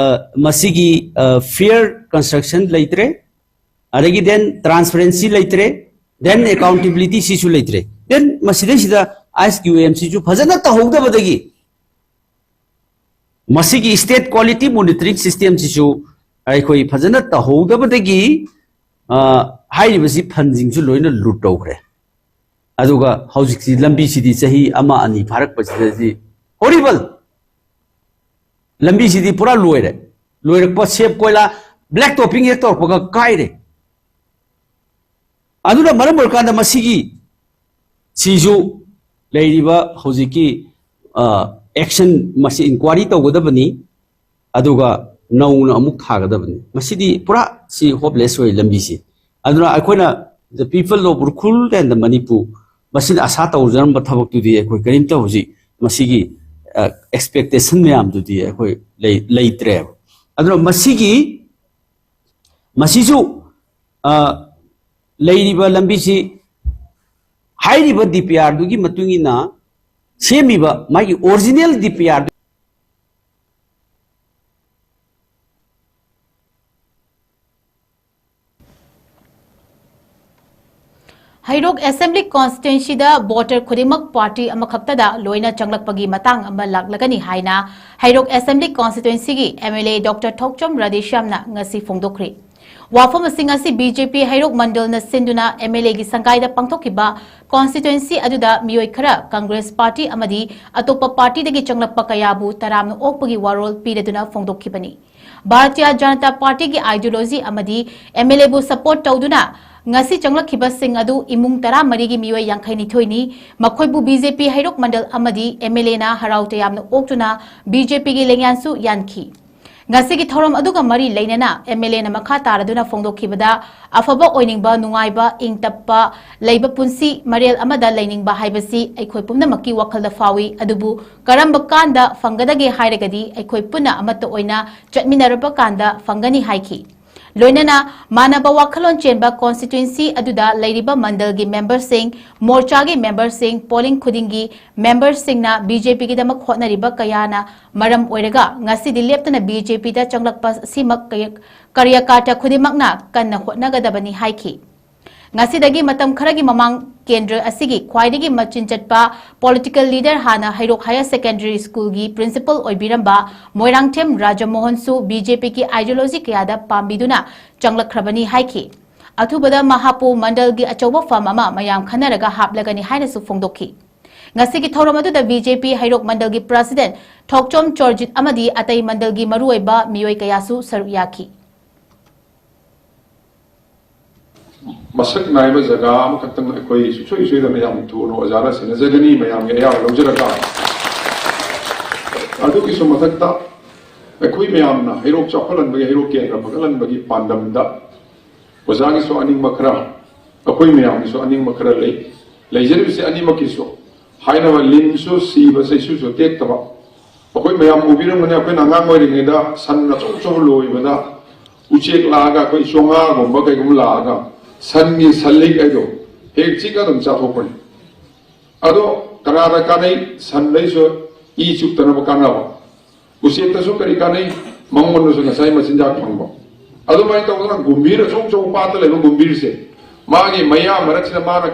ꯃꯁꯤꯒꯤ fair construction ꯂꯩꯇ꯭ꯔꯦ, ꯑꯗꯒꯤ then transparency ꯂꯩꯇ꯭ꯔꯦ, then accountability ꯁꯤꯁꯨ ꯂꯩꯇ꯭ꯔꯦ꯫ Then ꯃꯁꯤꯗꯩꯁꯤꯗ ISQAMꯁꯤꯁꯨ ꯐꯖꯅ ꯇꯧꯍꯧꯗꯕꯗꯒꯤ ꯃꯁꯤꯒꯤ state quality monitoring systemꯁꯤꯁꯨ ꯑꯩꯈꯣꯏ ꯐꯖꯅ ꯇꯧꯍꯧꯗꯕꯗꯒꯤ ꯍꯥꯏꯔꯤꯕꯁꯤ fundꯁꯤꯡꯁꯨ ꯂꯣꯏꯅ loot ꯇꯧꯈ꯭ꯔꯦ꯫ ꯑꯗꯨꯒ ꯍꯧꯖꯤꯛꯁꯤ ꯂꯝꯕꯤꯁꯤꯗꯤ ꯆꯍꯤ ꯑꯃ ꯑꯅꯤ ꯐꯥꯔꯛꯄꯁꯤꯗꯗꯤ horrible, ꯂꯝꯕꯤꯁꯤꯗꯤ ꯄꯨꯔꯥ ꯂꯣꯏꯔꯦ꯫ ꯂꯣꯏꯔꯛꯄ ꯁꯦꯞ ꯀꯣꯏꯂꯥ black topping ꯍꯦꯛ ꯇꯧꯔꯛꯄꯒ ꯀꯥꯏꯔꯦ꯫ ꯑꯗꯨꯅ ꯃꯔꯝ ꯑꯣꯏꯔꯀꯥꯟꯗ ꯃꯁꯤꯒꯤ ꯁꯤꯁꯨ ꯂꯩꯔꯤꯕ ꯍꯧꯖꯤꯛꯀꯤ action ꯃꯁꯤ inquiry ꯇꯧꯒꯗꯕꯅꯤ꯫ ꯑꯗꯨꯒ ꯅꯧꯅ ꯑꯃꯨꯛ ꯊꯥꯒꯗꯕꯅꯤ꯫ ꯃꯁꯤꯗꯤ ꯄꯨꯔꯥ ꯁꯤ hopeless ꯑꯣꯏ ꯂꯝꯕꯤꯁꯤ꯫ ꯑꯗꯨꯅ ꯑꯩꯈꯣꯏꯅ the people of Ukhrul and the Manipur ꯃꯁꯤꯅ ꯑꯁꯥ ꯇꯧꯖꯔꯝꯕ ꯊꯕꯛꯇꯨꯗꯤ ꯑꯩꯈꯣꯏ ꯀꯔꯤꯝꯇ ꯍꯧꯖꯤꯛ ꯃꯁꯤꯒꯤ expectation ꯃꯌꯥꯝꯗꯨꯗꯤ ꯑꯩꯈꯣꯏ ꯂꯩꯇ꯭ꯔꯦꯕ꯫ ꯑꯗꯨꯅ ꯃꯁꯤꯒꯤ ꯃꯁꯤꯁꯨ ꯂꯩꯔꯤꯕ ꯂꯝꯕꯤꯁꯤ ꯍꯥꯏꯔꯤꯕ DPRꯗꯨꯒꯤ ꯃꯇꯨꯡ ꯏꯟꯅ ꯁꯦꯝꯃꯤꯕ ꯃꯥꯒꯤ original DPR ꯍꯩꯔꯣꯛ ꯑꯦꯁꯦꯝꯕ꯭ꯂꯤ ꯀꯣꯟꯁꯇꯤꯇ꯭ꯋꯦꯟꯁꯤꯗ ꯚꯣꯇꯔ ꯈꯨꯗꯤꯡꯃꯛ ꯄꯥꯔꯇꯤ ꯑꯃꯈꯛꯇꯗ ꯂꯣꯏꯅ ꯆꯪꯂꯛꯄꯒꯤ ꯃꯇꯥꯡ ꯑꯃ ꯂꯥꯛꯂꯒꯅꯤ ꯍꯥꯏꯅ ꯍꯩꯔꯣꯛ ꯑꯦꯁꯦꯝꯕ꯭ꯂꯤ ꯀꯣꯟꯁꯇꯤꯇ꯭ꯋꯦꯟꯁꯤꯒꯤ M L A doctor Thokchom ꯔꯥꯙꯦꯁ꯭ꯌꯥꯝꯅ ꯉꯁꯤ ꯐꯣꯡꯗꯣꯛꯈ꯭ꯔꯤ꯫ ꯋꯥꯐꯝ ꯑꯁꯤ ꯉꯁꯤ ꯕꯤ ꯖꯦ ꯄꯤ ꯍꯩꯔꯣꯛ ꯃꯟꯗꯜꯅ ꯁꯤꯟꯗꯨꯅ ꯑꯦꯝ ꯑꯦꯜ ꯑꯦꯒꯤ ꯁꯪꯒꯥꯏꯗ ꯄꯥꯡꯊꯣꯛꯈꯤꯕ ꯀꯣꯟꯁꯇꯤꯇ꯭ꯋꯦꯟꯁꯤ ꯑꯗꯨꯗ ꯃꯤꯑꯣꯏ ꯈꯔ ꯀꯪꯒ꯭ꯔꯦꯁ ꯄꯥꯔꯇꯤ ꯑꯃꯗꯤ ꯑꯇꯣꯞꯄ ꯄꯥꯔꯇꯤꯗꯒꯤ ꯆꯪꯂꯛꯄ ꯀꯌꯥꯕꯨ ꯇꯔꯥꯝꯅ ꯑꯣꯛꯄꯒꯤ ꯋꯥꯔꯣꯜ ꯄꯤꯔꯗꯨꯅ ꯐꯣꯡꯗꯣꯛꯈꯤꯕꯅꯤ꯫ ꯚꯥꯔꯇꯤꯌ ꯖꯅꯇꯥ ꯄꯥꯔꯇꯤꯒꯤ ꯑꯥꯏꯗꯤꯌꯣꯂꯣꯖꯤ ꯑꯃꯗꯤ ꯑꯦꯝ ꯑꯦꯜ ꯑꯦꯕꯨ ꯁꯄꯣꯔꯠ ꯇꯧꯗꯨꯅ ꯉꯁꯤ ꯆꯪꯂꯛꯈꯤꯕꯁꯤꯡ ꯑꯗꯨ ꯏꯃꯨꯡ ꯇꯔꯥꯃꯔꯤꯒꯤ ꯃꯤꯑꯣꯏ ꯌꯥꯡꯈꯩꯅꯤꯊꯣꯏꯅꯤ꯫ ꯃꯈꯣꯏꯕꯨ ꯕꯤ ꯖꯦ ꯄꯤ ꯍꯩꯔꯣꯛ ꯃꯟꯗꯜ ꯑꯃꯗꯤ ꯑꯦꯝ ꯑꯦꯜ ꯑꯦꯅ ꯍꯔꯥꯎ ꯇꯌꯥꯝꯅ ꯑꯣꯛꯇꯨꯅ ꯕꯤ ꯖꯦ ꯄꯤꯒꯤ ꯂꯦꯡꯌꯥꯟꯁꯨ ꯌꯥꯟꯈꯤ꯫ ꯉꯁꯤꯒꯤ ꯊꯧꯔꯝ ꯑꯗꯨꯒ ꯃꯔꯤ ꯂꯩꯅꯅ ꯑꯦꯝ ꯑꯦꯜ ꯑꯦꯅ ꯃꯈꯥ ꯇꯥꯔꯗꯨꯅ ꯐꯣꯡꯗꯣꯛꯈꯤꯕꯗ, ꯑꯐꯕ ꯑꯣꯏꯅꯤꯡꯕ, ꯅꯨꯡꯉꯥꯏꯕ, ꯏꯪ ꯇꯞꯄ ꯂꯩꯕ ꯄꯨꯟꯁꯤ ꯃꯔꯦꯜ ꯑꯃꯗ ꯂꯩꯅꯤꯡꯕ ꯍꯥꯏꯕꯁꯤ ꯑꯩꯈꯣꯏ ꯄꯨꯝꯅꯃꯛꯀꯤ ꯋꯥꯈꯜꯗ ꯐꯥꯎꯏ꯫ ꯑꯗꯨꯕꯨ ꯀꯔꯝꯕ ꯀꯥꯟꯗ ꯐꯪꯒꯗꯒꯦ ꯍꯥꯏꯔꯒꯗꯤ ꯑꯩꯈꯣꯏ ꯄꯨꯟꯅ ꯑꯃꯠꯇ ꯑꯣꯏꯅ ꯆꯠꯃꯤꯟꯅꯔꯕ ꯀꯥꯟꯗ ꯐꯪꯒꯅꯤ ꯍꯥꯏꯈꯤ꯫ ꯂꯣꯏꯅꯅ ꯃꯥꯟꯅꯕ ꯋꯥꯈꯜꯂꯣꯟ ꯆꯦꯟꯕ ꯀꯣꯟꯁꯇꯤꯇ꯭ꯋꯦꯟꯁꯤ ꯑꯗꯨꯗ ꯂꯩꯔꯤꯕ ꯃꯟꯗꯜꯒꯤ ꯃꯦꯝꯕꯔꯁꯤꯡ, ꯃꯣꯔꯆꯥꯒꯤ ꯃꯦꯝꯕꯔꯁꯤꯡ, ꯄꯣꯂꯤꯡ ꯈꯨꯗꯤꯡꯒꯤ ꯃꯦꯝꯕꯔꯁꯤꯡꯅ ꯕꯤ ꯖꯦ ꯄꯤꯒꯤꯗꯃꯛ ꯍꯣꯠꯅꯔꯤꯕ ꯀꯌꯥꯅ ꯃꯔꯝ ꯑꯣꯏꯔꯒ ꯉꯁꯤꯗꯤ ꯂꯦꯞꯇꯅ ꯕꯤ ꯖꯦ ꯄꯤꯗ ꯆꯪꯂꯛꯄ ꯑꯁꯤꯃꯛ ꯀꯌ-, ꯀꯥꯔꯌꯀꯔꯇꯥ ꯈꯨꯗꯤꯡꯃꯛꯅ ꯀꯟꯅ ꯍꯣꯠꯅꯒꯗꯕꯅꯤ ꯍꯥꯏꯈꯤ꯫ ꯉꯁꯤꯗꯒꯤ ꯃꯇꯝ ꯈꯔꯒꯤ ꯃꯃꯥꯡ ꯀꯦꯟꯗ꯭ꯔ ꯑꯁꯤꯒꯤ ꯈ꯭ꯋꯥꯏꯗꯒꯤ ꯃꯆꯤꯟ ꯆꯠꯄ ꯄꯣꯂꯤꯇꯤꯀꯦꯜ ꯂꯤꯗꯔ, ꯍꯥꯟꯅ ꯍꯩꯔꯣꯛ ꯍꯥꯌꯔ ꯁꯦꯀꯦꯟꯗꯔꯤ ꯁ꯭ꯀꯨꯜꯒꯤ ꯄ꯭ꯔꯤꯟꯁꯤꯄꯜ ꯑꯣꯏꯕꯤꯔꯝꯕ ꯃꯣꯏꯔꯥꯡꯊꯦꯝ ꯔꯥꯖꯃꯣꯍꯟꯁꯨ ꯕꯤ ꯖꯦ ꯄꯤꯒꯤ ꯑꯥꯏꯗꯤꯌꯣꯂꯣꯖꯤ ꯀꯌꯥꯗ ꯄꯥꯝꯕꯤꯗꯨꯅ ꯆꯪꯂꯛꯈ꯭ꯔꯕꯅꯤ ꯍꯥꯏꯈꯤ꯫ ꯑꯊꯨꯕꯗ ꯃꯍꯥꯛꯄꯨ ꯃꯟꯗꯜꯒꯤ ꯑꯆꯧꯕ ꯐꯝ ꯑꯃ ꯃꯌꯥꯝ ꯈꯟꯅꯔꯒ ꯍꯥꯞꯂꯒꯅꯤ ꯍꯥꯏꯅꯁꯨ ꯐꯣꯡꯗꯣꯛꯈꯤ꯫ ꯉꯁꯤꯒꯤ ꯊꯧꯔꯝ ꯑꯗꯨꯗ ꯕꯤ ꯖꯦ ꯄꯤ ꯍꯩꯔꯣꯛ ꯃꯟꯗꯜꯒꯤ ꯄ꯭ꯔꯁꯤꯗꯦꯟꯠ ꯊꯣꯛꯆꯣꯝ ꯆꯣꯔꯖꯤꯠ ꯑꯃꯗꯤ ꯑꯇꯩ ꯃꯟꯗꯜꯒꯤ ꯃꯔꯨꯑꯣꯏꯕ ꯃꯤꯑꯣꯏ ꯀꯌꯥꯁꯨ ꯁꯔꯨꯛ ꯌꯥꯈꯤ꯫ ꯃꯁꯛ ꯅꯥꯏꯕ ꯖꯒꯥ ꯑꯃꯈꯛꯇꯪ ꯑꯩꯈꯣꯏ ꯁꯨꯡꯁꯣꯏ ꯁꯣꯏꯗꯅ ꯌꯥꯝ ꯊꯨꯅ ꯑꯣꯖꯥꯅ ꯁꯤꯟꯅꯖꯒꯅꯤ, ꯃꯌꯥꯝꯒꯤ ꯑꯌꯥꯕ ꯂꯧꯖꯔꯒ꯫ ꯑꯗꯨꯒꯤꯁꯨ ꯃꯊꯛꯇ ꯑꯩꯈꯣꯏ ꯃꯌꯥꯝꯅ ꯍꯩꯔꯣꯛ ꯆꯥꯎꯈꯠꯍꯟꯕꯒꯤ, ꯍꯩꯔꯣꯛ ꯀꯦꯟꯗ꯭ꯔ ꯐꯒꯠꯍꯟꯕꯒꯤ ꯄꯥꯟꯗꯝꯗ ꯑꯣꯖꯥꯒꯤꯁꯨ ꯑꯅꯤꯡꯕ ꯈꯔ, ꯑꯩꯈꯣꯏ ꯃꯌꯥꯝꯒꯤꯁꯨ ꯑꯅꯤꯡꯕ ꯈꯔ ꯂꯩ꯫ ꯂꯩꯖꯔꯤꯕꯁꯤ ꯑꯅꯤꯃꯛꯀꯤꯁꯨ ꯍꯥꯏꯅꯕ, ꯂꯤꯟꯁꯨ ꯁꯤꯕ, ꯆꯩꯁꯨꯁꯨ ꯇꯦꯛꯇꯕ꯫ ꯑꯩꯈꯣꯏ ꯃꯌꯥꯝ ꯎꯕꯤꯔꯝꯒꯅꯤ, ꯑꯩꯈꯣꯏꯅ ꯑꯉꯥꯡ ꯑꯣꯏꯔꯤꯉꯩꯗ ꯁꯟ ꯑꯆꯧ ꯑꯆꯧꯕ ꯂꯣꯏꯕꯗ ꯎꯆꯦꯛ ꯂꯥꯛꯑꯒ, ꯑꯩꯈꯣꯏ ꯆꯣꯉꯥꯒꯨꯝꯕ ꯀꯩꯒꯨꯝꯕ ꯂꯥꯛꯑꯒ ꯁꯟꯒꯤ ꯁꯟꯂꯤꯛ ꯍꯥꯏꯗꯣ ꯍꯦꯛ ꯆꯤꯛꯑ ꯑꯗꯨꯝ ꯆꯥꯊꯣꯛꯄꯅꯤ꯫ ꯑꯗꯣ ꯀꯅꯥꯗ ꯀꯥꯟꯅꯩ? ꯁꯟꯗꯩꯁꯨ ꯏ ꯆꯨꯞꯇꯅꯕ ꯀꯥꯟꯅꯕ꯫ ꯎꯆꯦꯛꯇꯁꯨ ꯀꯔꯤ ꯀꯥꯟꯅꯩ? ꯃꯉꯣꯟꯗꯁꯨ ꯉꯁꯥꯏ ꯃꯆꯤꯟꯖꯥꯛ ꯐꯪꯕ꯫ ꯑꯗꯨꯃꯥꯏꯅ ꯇꯧꯗꯅ ꯒꯨꯝꯚꯤꯔ, ꯑꯆꯧ ꯑꯆꯧꯕ ꯄꯥꯠꯇ ꯂꯩꯕ ꯒꯨꯝꯚꯤꯔꯁꯦ ꯃꯥꯒꯤ ꯃꯌꯥ ꯃꯔꯛꯁꯤꯗ ꯃꯥꯅ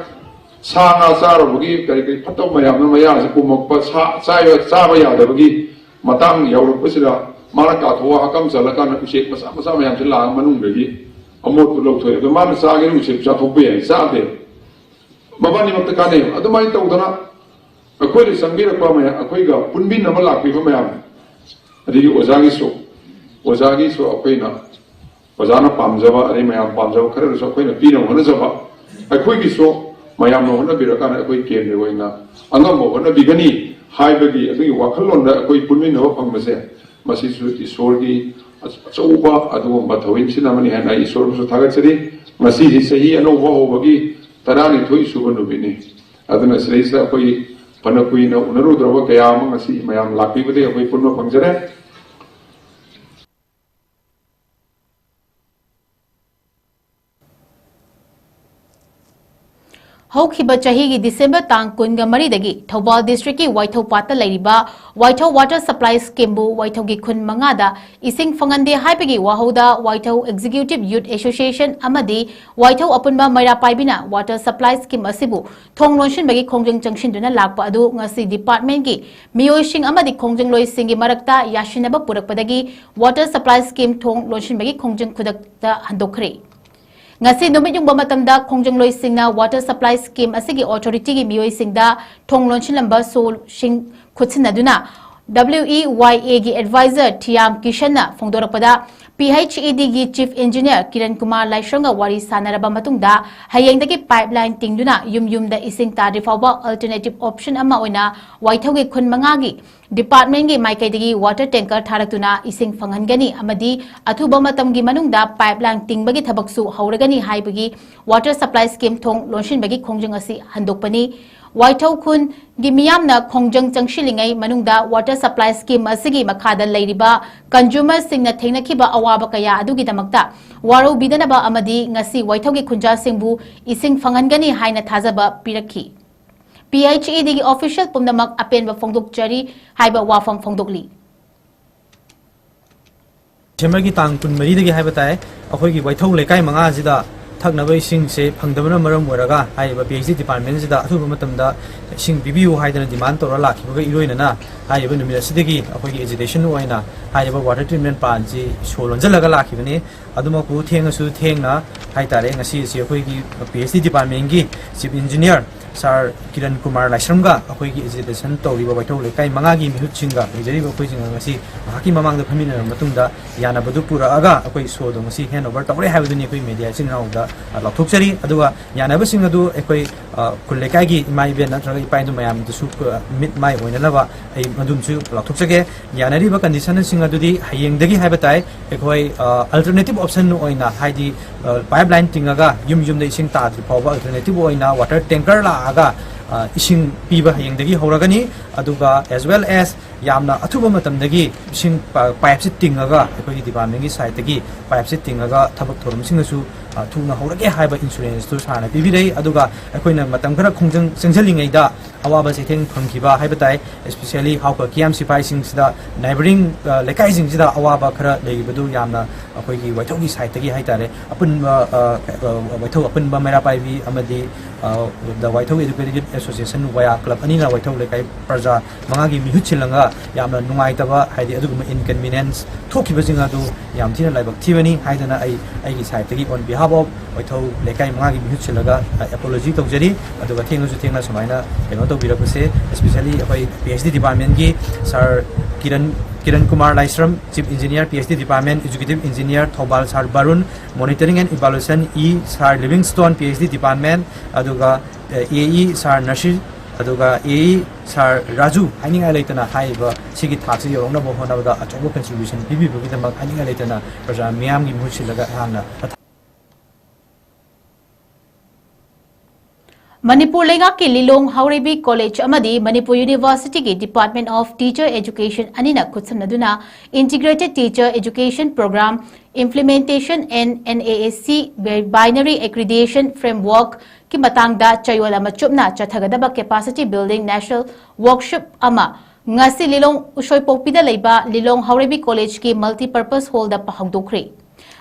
ꯁꯥ ꯉꯥ ꯆꯥꯔꯨꯕꯒꯤ ꯀꯔꯤ ꯀꯔꯤ ꯐꯠꯇꯕ ꯃꯌꯥꯝꯗꯨꯅ ꯃꯌꯥꯁꯦ ꯄꯨꯝꯃꯛꯄ, ꯁꯥ ꯆꯥꯕ, ꯆꯥꯕ ꯌꯥꯗꯕꯒꯤ ꯃꯇꯥꯡ ꯌꯧꯔꯛꯄꯁꯤꯗ ꯃꯥꯅ ꯀꯥꯊꯣꯛꯑ ꯍꯀꯝ ꯆꯜꯂꯀꯥꯟꯗ ꯎꯆꯦꯛ ꯃꯆꯥ ꯃꯆꯥ ꯃꯌꯥꯝꯁꯦ ꯂꯥꯛꯑꯒ ꯃꯅꯨꯡꯗꯒꯤ ꯑꯃꯣꯠꯄ ꯂꯧꯊꯣꯛꯑꯦ꯫ ꯑꯗꯣ ꯃꯥꯅ ꯆꯥꯒꯦꯅ ꯎꯆꯦꯛ ꯆꯥꯊꯣꯛꯄ ꯌꯥꯏ, ꯆꯥꯗꯦ꯫ ꯃꯕꯥꯅꯤꯃꯛꯇ ꯀꯥꯟꯅꯩ꯫ ꯑꯗꯨꯃꯥꯏꯅ ꯇꯧꯗꯅ ꯑꯩꯈꯣꯏꯗ ꯆꯪꯕꯤꯔꯛꯄ ꯃꯌꯥꯝ, ꯑꯩꯈꯣꯏꯒ ꯄꯨꯟꯃꯤꯟꯅꯕ ꯂꯥꯛꯄꯤꯕ ꯃꯌꯥꯝ, ꯑꯗꯒꯤ ꯑꯣꯖꯥꯒꯤꯁꯨ, ꯑꯣꯖꯥꯒꯤꯁꯨ ꯑꯩꯈꯣꯏꯅ, ꯑꯣꯖꯥꯅ ꯄꯥꯝꯖꯕ ꯑꯗꯩ ꯃꯌꯥꯝ ꯄꯥꯝꯖꯕ ꯈꯔꯗꯨꯁꯨ ꯑꯩꯈꯣꯏꯅ ꯄꯤꯅꯕ ꯍꯣꯠꯅꯖꯕ, ꯑꯩꯈꯣꯏꯒꯤꯁꯨ ꯃꯌꯥꯝꯅ ꯍꯣꯠꯅꯕꯤꯔꯀꯥꯟꯗ ꯑꯩꯈꯣꯏ ꯀꯦꯟꯗ꯭ꯔꯒꯤ ꯑꯣꯏꯅ ꯑꯉꯝꯕ ꯍꯣꯠꯅꯕꯤꯒꯅꯤ ꯍꯥꯏꯕꯒꯤ ꯑꯗꯨꯒꯤ ꯋꯥꯈꯜꯂꯣꯟꯗ ꯑꯩꯈꯣꯏ ꯄꯨꯟꯃꯤꯟꯅꯕ ꯐꯪꯕꯁꯦ, ꯃꯁꯤꯁꯨ ꯏꯁꯣꯔꯒꯤ ꯑꯆꯧꯕ ꯑꯗꯨꯒꯨꯝꯕ ꯊꯧꯑꯣꯏꯟꯁꯤꯟ ꯑꯃꯅꯤ ꯍꯥꯏꯅ ꯑꯩ ꯏꯁꯣꯔꯕꯨꯁꯨ ꯊꯥꯒꯠꯆꯔꯤ꯫ ꯉꯁꯤꯁꯤ ꯆꯍꯤ ꯑꯅꯧꯕ ꯍꯧꯕꯒꯤ ꯇꯔꯥꯅꯤꯊꯣꯏ ꯁꯨꯕ ꯅꯨꯃꯤꯠꯅꯤ꯫ ꯑꯗꯨꯅ ꯁꯤꯗꯩꯁꯤꯗ ꯑꯩꯈꯣꯏ ꯐꯅ ꯀꯨꯏꯅ ꯎꯅꯔꯨꯗ꯭ꯔꯕ ꯀꯌꯥ ꯑꯃ ꯉꯁꯤ ꯃꯌꯥꯝ ꯂꯥꯛꯄꯤꯕꯗꯒꯤ ꯑꯩꯈꯣꯏ ꯄꯨꯟꯕ ꯐꯪꯖꯔꯦ꯫ ꯍꯧꯈꯤꯕ ꯆꯍꯤꯒꯤ ꯗꯤꯁꯦꯝꯕꯔ ꯇꯥꯡ ꯀꯨꯟꯒ ꯃꯔꯤꯗꯒꯤ ꯊꯧꯕꯥꯜ ꯗꯤꯁꯇ꯭ꯔꯤꯛꯀꯤ ꯋꯥꯏꯊꯧ ꯄꯥꯠꯇ ꯂꯩꯔꯤꯕ ꯋꯥꯏꯊꯧ ꯋꯥꯇꯔ ꯁꯄ꯭ꯂꯥꯏ ꯁ꯭ꯀꯤꯝꯕꯨ ꯋꯥꯏꯊꯧꯒꯤ ꯈꯨꯟ ꯃꯉꯥꯗ ꯏꯁꯤꯡ ꯐꯪꯍꯟꯗꯦ ꯍꯥꯏꯕꯒꯤ ꯋꯥꯍꯧꯗ ꯋꯥꯏꯊꯧ ꯑꯦꯛꯖꯤꯀ꯭ꯌꯨꯇꯤꯚ ꯌꯨꯠ ꯑꯦꯁꯣꯁꯤꯌꯦꯁꯟ ꯑꯃꯗꯤ ꯋꯥꯏꯊꯧ ꯑꯄꯨꯟꯕ ꯃꯩꯔꯥ ꯄꯥꯏꯕꯤꯅ ꯋꯥꯇꯔ ꯁꯄ꯭ꯂꯥꯏ ꯁ꯭ꯀꯤꯝ ꯑꯁꯤꯕꯨ ꯊꯣꯡ ꯂꯣꯟꯁꯤꯟꯕꯒꯤ ꯈꯣꯡꯖꯪ ꯆꯪꯁꯤꯟꯗꯨꯅ ꯂꯥꯛꯄ ꯑꯗꯨ ꯉꯁꯤ ꯗꯤꯄꯥꯔꯠꯃꯦꯟꯠꯀꯤ ꯃꯤꯑꯣꯏꯁꯤꯡ ꯑꯃꯗꯤ ꯈꯣꯡꯖꯪꯂꯣꯏꯁꯤꯡꯒꯤ ꯃꯔꯛꯇ ꯌꯥꯁꯤꯟꯅꯕ ꯄꯨꯔꯛꯄꯗꯒꯤ ꯋꯥꯇꯔ ꯁꯄ꯭ꯂꯥꯏ ꯁ꯭ꯀꯤꯝ ꯊꯣꯡ ꯂꯣꯟꯁꯤꯟꯕꯒꯤ ꯈꯣꯡꯖꯪ ꯈꯨꯗꯛꯇ ꯍꯟꯗꯣꯛꯈ꯭ꯔꯦ꯫ ꯉꯁꯤ ꯅꯨꯃꯤꯠ ꯌꯨꯡꯕ ꯃꯇꯝꯗ ꯈꯣꯡꯖꯪꯂꯣꯏꯁꯤꯡꯅ ꯋꯥꯇꯔ ꯁꯄ꯭ꯂꯥꯏ ꯁ꯭ꯀꯤꯝ ꯑꯁꯤꯒꯤ ꯑꯣꯊꯣꯔꯤꯇꯤꯒꯤ ꯃꯤꯑꯣꯏꯁꯤꯡꯗ ꯊꯣꯡ ꯂꯣꯟꯁꯤꯜꯂꯝꯕ ꯁꯣꯁꯤꯡ ꯈꯨꯠꯁꯤꯟꯅꯗꯨꯅ W E Y A ꯒꯤ ꯑꯦꯗꯚꯥꯏꯖꯔ ꯊꯤꯌꯥꯝ ꯀꯤꯁꯟꯅ ꯐꯣꯡꯗꯣꯔꯛꯄꯗ, P H E D ꯒꯤ ꯆꯤꯐ ꯏꯟꯖꯤꯅꯤꯌꯔ ꯀꯤꯔꯟ ꯀꯨꯃꯥꯔ ꯂꯥꯏꯁ꯭ꯔꯝꯒ ꯋꯥꯔꯤ ꯁꯥꯟꯅꯔꯕ ꯃꯇꯨꯡꯗ ꯍꯌꯦꯡꯗꯒꯤ ꯄꯥꯏꯞꯂꯥꯏꯟ ꯇꯤꯡꯗꯨꯅ ꯌꯨꯝ ꯌꯨꯝꯗ ꯏꯁꯤꯡ ꯇꯥꯗ꯭ꯔꯤ ꯐꯥꯎꯕ ꯑꯜꯇꯔꯅꯦꯇꯤꯚ ꯑꯣꯞꯁꯟ ꯑꯃ ꯑꯣꯏꯅ ꯋꯥꯏꯊꯧꯒꯤ ꯈꯨꯟ ꯃꯉꯥꯒꯤ ꯗꯤꯄꯥꯔꯠꯃꯦꯟꯠꯀꯤ ꯃꯥꯏꯀꯩꯗꯒꯤ ꯋꯥꯇꯔ ꯇꯦꯡꯀꯔ ꯊꯥꯔꯛꯇꯨꯅ ꯏꯁꯤꯡ ꯐꯪꯍꯟꯒꯅꯤ ꯑꯃꯗꯤ ꯑꯊꯨꯕ ꯃꯇꯝꯒꯤ ꯃꯅꯨꯡꯗ ꯄꯥꯏꯞꯂꯥꯏꯟ ꯇꯤꯡꯕꯒꯤ ꯊꯕꯛꯁꯨ ꯍꯧꯔꯒꯅꯤ ꯍꯥꯏꯕꯒꯤ ꯋꯥꯇꯔ ꯁꯄ꯭ꯂꯥꯏ ꯁ꯭ꯀꯤꯝ ꯊꯣꯡ ꯂꯣꯟꯁꯤꯟꯕꯒꯤ ꯈꯣꯡꯖꯪ ꯑꯁꯤ ꯍꯟꯗꯣꯛꯄꯅꯤ꯫ ꯋꯥꯏꯊꯧ ꯈꯨꯟꯒꯤ ꯃꯤꯌꯥꯝꯅ ꯈꯣꯡꯖꯪ ꯆꯪꯁꯤꯜꯂꯤꯉꯩ ꯃꯅꯨꯡꯗ ꯋꯥꯇꯔ ꯁꯄ꯭ꯂꯥꯏ ꯁ꯭ꯀꯤꯝ ꯑꯁꯤꯒꯤ ꯃꯈꯥꯗ ꯂꯩꯔꯤꯕ ꯀꯟꯖꯨꯃꯔꯁꯤꯡꯅ ꯊꯦꯡꯅꯈꯤꯕ ꯑꯋꯥꯕ ꯀꯌꯥ ꯑꯗꯨꯒꯤꯗꯃꯛꯇ ꯋꯥꯔꯧꯕꯤꯗꯅꯕ ꯑꯃꯗꯤ ꯉꯁꯤ ꯋꯥꯏꯊꯧꯒꯤ ꯈꯨꯟꯖꯥꯁꯤꯡꯕꯨ ꯏꯁꯤꯡ ꯐꯪꯍꯟꯒꯅꯤ ꯍꯥꯏꯅ ꯊꯥꯖꯕ ꯄꯤꯔꯛꯈꯤ꯫ P H E D ꯒꯤ ꯑꯣꯐꯤꯁꯤꯌꯦꯜ ꯄꯨꯝꯅꯃꯛ ꯑꯄꯦꯟꯕ ꯐꯣꯡꯗꯣꯛꯆꯔꯤ ꯍꯥꯏꯕ ꯋꯥꯐꯝ ꯐꯣꯡꯗꯣꯛꯂꯤ꯫ ꯗꯤꯁꯦꯝꯕꯔꯒꯤ ꯇꯥꯡ ꯀꯨꯟꯃꯔꯤꯗꯒꯤ ꯍꯥꯏꯕ ꯇꯥꯏ, ꯑꯩꯈꯣꯏꯒꯤ ꯋꯥꯏꯊꯧ ꯂꯩꯀꯥꯏ ꯃꯉꯥꯁꯤꯗ ꯊꯛꯅꯕ ꯏꯁꯤꯡꯁꯦ ꯐꯪꯗꯕꯅ ꯃꯔꯝ ꯑꯣꯏꯔꯒ ꯍꯥꯏꯔꯤꯕ ꯄꯤ ꯑꯩꯆ ꯗꯤ ꯗꯤꯄꯥꯔꯠꯃꯦꯟꯁꯤꯗ ꯑꯊꯨꯕ ꯃꯇꯝꯗ ꯏꯁꯤꯡ ꯄꯤꯕꯤꯌꯨ ꯍꯥꯏꯗꯅ ꯗꯤꯃꯥꯟ ꯇꯧꯔ ꯂꯥꯛꯈꯤꯕꯒ ꯏꯔꯣꯏꯅꯅ ꯍꯥꯏꯔꯤꯕ ꯅꯨꯃꯤꯠ ꯑꯁꯤꯗꯒꯤ ꯑꯩꯈꯣꯏꯒꯤ ꯑꯦꯖꯤꯇꯦꯁꯟ ꯑꯣꯏꯅ ꯍꯥꯏꯔꯤꯕ ꯋꯥꯇꯔ ꯇ꯭ꯔꯤꯠꯃꯦꯟ ꯄ꯭ꯂꯥꯟꯁꯤ ꯁꯣ ꯂꯣꯟꯁꯤꯜꯂꯒ ꯂꯥꯛꯈꯤꯕꯅꯤ꯫ ꯑꯗꯨꯃꯛꯄꯨ ꯊꯦꯡꯉꯁꯨ ꯊꯦꯡꯅ ꯍꯥꯏꯇꯥꯔꯦ, ꯉꯁꯤ ꯑꯁꯤ ꯑꯩꯈꯣꯏꯒꯤ ꯄꯤ ꯑꯩꯆ ꯗꯤ ꯗꯤꯄꯥꯔꯠꯃꯦꯟꯒꯤ ꯆꯤꯐ ꯏꯟꯖꯤꯅꯤꯌꯔ ꯁꯥꯔ ꯀꯤꯔꯟ ꯀꯨꯃꯥꯔ ꯂꯥꯏꯁ꯭ꯔꯝꯒ ꯑꯩꯈꯣꯏꯒꯤ ꯑꯦꯖꯤꯇꯦꯁꯟ ꯇꯧꯔꯤꯕ ꯋꯥꯏꯊꯧ ꯂꯩꯀꯥꯏ ꯃꯉꯥꯒꯤ ꯃꯤꯍꯨꯠꯁꯤꯡꯒ ꯂꯩꯖꯔꯤꯕ ꯑꯩꯈꯣꯏꯁꯤꯡꯒ ꯉꯁꯤ ꯉꯥꯏꯍꯥꯛꯀꯤ ꯃꯃꯥꯡꯗ ꯐꯝꯃꯤꯟꯅꯔꯕ ꯃꯇꯨꯡꯗ ꯌꯥꯅꯕꯗꯨ ꯄꯨꯔꯛꯑꯒ ꯑꯩꯈꯣꯏ ꯁꯣꯗꯣ ꯉꯁꯤ ꯍꯦꯟ ꯑꯣꯚꯔ ꯇꯧꯔꯦ ꯍꯥꯏꯕꯗꯨꯅꯤ ꯑꯩꯈꯣꯏ ꯃꯦꯗꯤꯌꯥ ꯏꯆꯤꯟ ꯏꯅꯥꯎꯗ, ꯑ, ꯂꯥꯎꯊꯣꯛꯆꯔꯤ꯫ ꯑꯗꯨꯒ ꯌꯥꯅꯕꯁꯤꯡ ꯑꯗꯨ ꯑꯩꯈꯣꯏ, ꯑ, ꯈꯨꯜ ꯂꯩꯀꯥꯏꯒꯤ ꯏꯃꯥ ꯏꯕꯦꯟ ꯅꯠꯇ꯭ꯔꯒ ꯏꯄꯥ ꯏꯄꯨ ꯃꯌꯥꯝꯗꯁꯨ, ꯑ, ꯃꯤꯠ ꯃꯥꯏ ꯑꯣꯏꯅꯅꯕ ꯑꯩ ꯃꯗꯨꯝꯁꯨ ꯂꯥꯎꯊꯣꯛꯆꯒꯦ꯫ ꯌꯥꯅꯔꯤꯕ ꯀꯟꯗꯤꯁꯟꯁꯤꯡ ꯑꯗꯨꯗꯤ ꯍꯌꯦꯡꯗꯒꯤ ꯍꯥꯏꯕ ꯇꯥꯏ, ꯑꯩꯈꯣꯏ, ꯑ, ꯑꯜꯇꯔꯅꯦꯇꯤꯚ ꯑꯣꯞꯁꯟ ꯑꯣꯏꯅ, ꯍꯥꯏꯗꯤ, ꯑ, ꯄꯥꯏꯞ ꯂꯥꯏꯟ ꯇꯤꯡꯉꯒ ꯌꯨꯝ ꯌꯨꯝꯗ ꯏꯁꯤꯡ ꯇꯥꯗ꯭ꯔꯤ ꯐꯥꯎꯕ ꯑꯜꯇꯔꯅꯦꯇꯤꯚ ꯑꯣꯏꯅ ꯋꯥꯇꯔ ꯇꯦꯡꯀꯔ ꯂꯥꯛꯑꯒ, ꯑ, ꯏꯁꯤꯡ ꯄꯤꯕ ꯍꯌꯦꯡꯗꯒꯤ ꯍꯧꯔꯒꯅꯤ꯫ ꯑꯗꯨꯒ as well as ꯌꯥꯝꯅ ꯑꯊꯨꯕ ꯃꯇꯝꯗꯒꯤ ꯏꯁꯤꯡ ꯄ-, ꯄꯥꯏꯞꯁꯤ ꯇꯤꯡꯉꯒ, ꯑꯩꯈꯣꯏꯒꯤ ꯗꯤꯄꯥꯔꯠꯃꯦꯟꯒꯤ ꯁꯥꯏꯠꯇꯒꯤ ꯄꯥꯏꯞꯁꯤ ꯇꯤꯡꯉꯒ ꯊꯕꯛ ꯊꯧꯔꯝꯁꯤꯡ ꯑꯁꯨ, ꯑ, ꯊꯨꯅ ꯍꯧꯔꯒꯦ ꯍꯥꯏꯕ ꯑꯦꯁꯨꯔꯦꯟꯁꯇꯨ ꯁꯥꯔꯅ ꯄꯤꯕꯤꯔꯛꯏ꯫ ꯑꯗꯨꯒ ꯑꯩꯈꯣꯏꯅ ꯃꯇꯝ ꯈꯔ ꯈꯣꯡꯖꯪ-, ꯆꯪꯁꯤꯜꯂꯤꯉꯩꯗ ꯑꯋꯥꯕ ꯆꯩꯊꯦꯡ ꯐꯪꯈꯤꯕ ꯍꯥꯏꯕ ꯇꯥꯏ, especially ꯍꯥꯎꯈ ꯀꯤꯌꯥꯝ ꯁꯤꯐꯥꯏꯁꯤꯡꯁꯤꯗ, neighbouring, ꯑ, ꯂꯩꯀꯥꯏꯁꯤꯡꯁꯤꯗ ꯑꯋꯥꯕ ꯈꯔ ꯂꯩꯔꯤꯕꯗꯨ ꯌꯥꯝꯅ ꯑꯩꯈꯣꯏꯒꯤ ꯋꯥꯏꯊꯧꯒꯤ ꯁꯥꯏꯠꯇꯒꯤ ꯍꯥꯏꯇꯥꯔꯦ, ꯑꯄꯨꯟꯕ, ꯑ, ꯑ, ꯋꯥꯏꯊꯧ ꯑꯄꯨꯟꯕ ꯃꯩꯔꯥ ꯄꯥꯏꯕꯤ ꯑꯃꯗꯤ, ꯑ, the ꯋꯥꯏꯊꯧ Educative Association, ꯋꯥꯌꯥ ꯀ꯭ꯂꯕ ꯑꯅꯤꯅ ꯋꯥꯏꯊꯧ ꯂꯩꯀꯥꯏ ꯄ꯭ꯔꯖꯥ ꯃꯉꯥꯒꯤ ꯃꯤꯍꯨꯠ ꯁꯤꯜꯂꯒ ꯌꯥꯝꯅ ꯅꯨꯡꯉꯥꯏꯇꯕ, ꯍꯥꯏꯗꯤ ꯑꯗꯨꯒꯨꯝꯕ inconvenience ꯊꯣꯛꯈꯤꯕꯁꯤꯡ ꯑꯗꯨ ꯌꯥꯝ ꯊꯤꯅ ꯂꯥꯏꯕꯛ ꯊꯤꯕꯅꯤ ꯍꯥꯏꯗꯅ ꯑꯩ ꯑꯩꯒꯤ side ꯇꯒꯤ on behalf of ꯋꯥꯏꯊꯧ ꯂꯩꯀꯥꯏ ꯃꯉꯥꯒꯤ ꯃꯤꯍꯨꯠ ꯁꯤꯜꯂꯒ, ꯑ, apology ꯇꯧꯖꯔꯤ꯫ ꯑꯗꯨꯒ ꯊꯦꯡꯂꯁꯨ ꯊꯦꯡꯅ ꯁꯨꯃꯥꯏꯅ ꯀꯩꯅꯣ ꯇꯧꯕꯤꯔꯛꯄꯁꯦ, especially ꯑꯩꯈꯣꯏ P H D department ꯀꯤ sir Kiran, Kiran Kumar Laishram, Chief Engineer, P H D department, Executive Engineer Thoubal sir ꯕꯥꯔꯨꯟ, Monitoring and Evaluation E sir ꯂꯤꯚꯤꯡꯁꯇꯣꯟ, P H D department, ꯑꯗꯨꯒ, ꯑ, A E sir ꯅꯁꯤꯔ, ꯑꯗꯨꯒ A E sir ꯔꯥꯖꯨ, ꯍꯥꯏꯅꯤꯡꯉꯥꯏ ꯂꯩꯇꯅ ꯍꯥꯏꯔꯤꯕ ꯁꯤꯒꯤ ꯊꯥꯛꯁꯤ ꯌꯧꯔꯛꯅꯕ ꯍꯣꯠꯅꯕꯗ ꯑꯆꯧꯕ contribution ꯄꯤꯕꯤꯕꯒꯤꯗꯃꯛ ꯍꯥꯏꯅꯤꯡꯉꯥꯏ ꯂꯩꯇꯅ ꯄ꯭ꯔꯖꯥ ꯃꯤꯌꯥꯝꯒꯤ ꯃꯍꯨꯠ ꯁꯤꯜꯂꯒ ꯑꯩꯍꯥꯛꯅ ꯃꯅꯤꯄꯨꯔ ꯂꯩꯉꯥꯛꯀꯤ ꯂꯤꯂꯣꯡ ꯍꯥꯎꯔꯩꯕꯤ ꯀꯣꯂꯦꯖ ꯑꯃꯗꯤ ꯃꯅꯤꯄꯨꯔ ꯌꯨꯅꯤꯚꯔꯁꯤꯇꯤꯒꯤ Department of Teacher Education ꯑꯅꯤꯅ ꯈꯨꯠꯁꯝꯅꯗꯨꯅ Integrated Teacher Education Program Implementation and N A A C Binary Accreditation Framework ꯀꯤ ꯃꯇꯥꯡꯗ ꯆꯌꯣꯜ ꯑꯃ ꯆꯨꯞꯅ ꯆꯠꯊꯒꯗꯕ Capacity Building National Workshop ꯑꯃ ꯉꯁꯤ ꯂꯤꯂꯣꯡ ꯎꯁꯣꯏꯄꯣꯛꯄꯤꯗ ꯂꯩꯕ ꯂꯤꯂꯣꯡ ꯍꯥꯎꯔꯩꯕꯤ ꯀꯣꯂꯦꯖꯀꯤ Multipurpose Hall the ꯍꯧꯗꯣꯛꯈ꯭ꯔꯦ꯫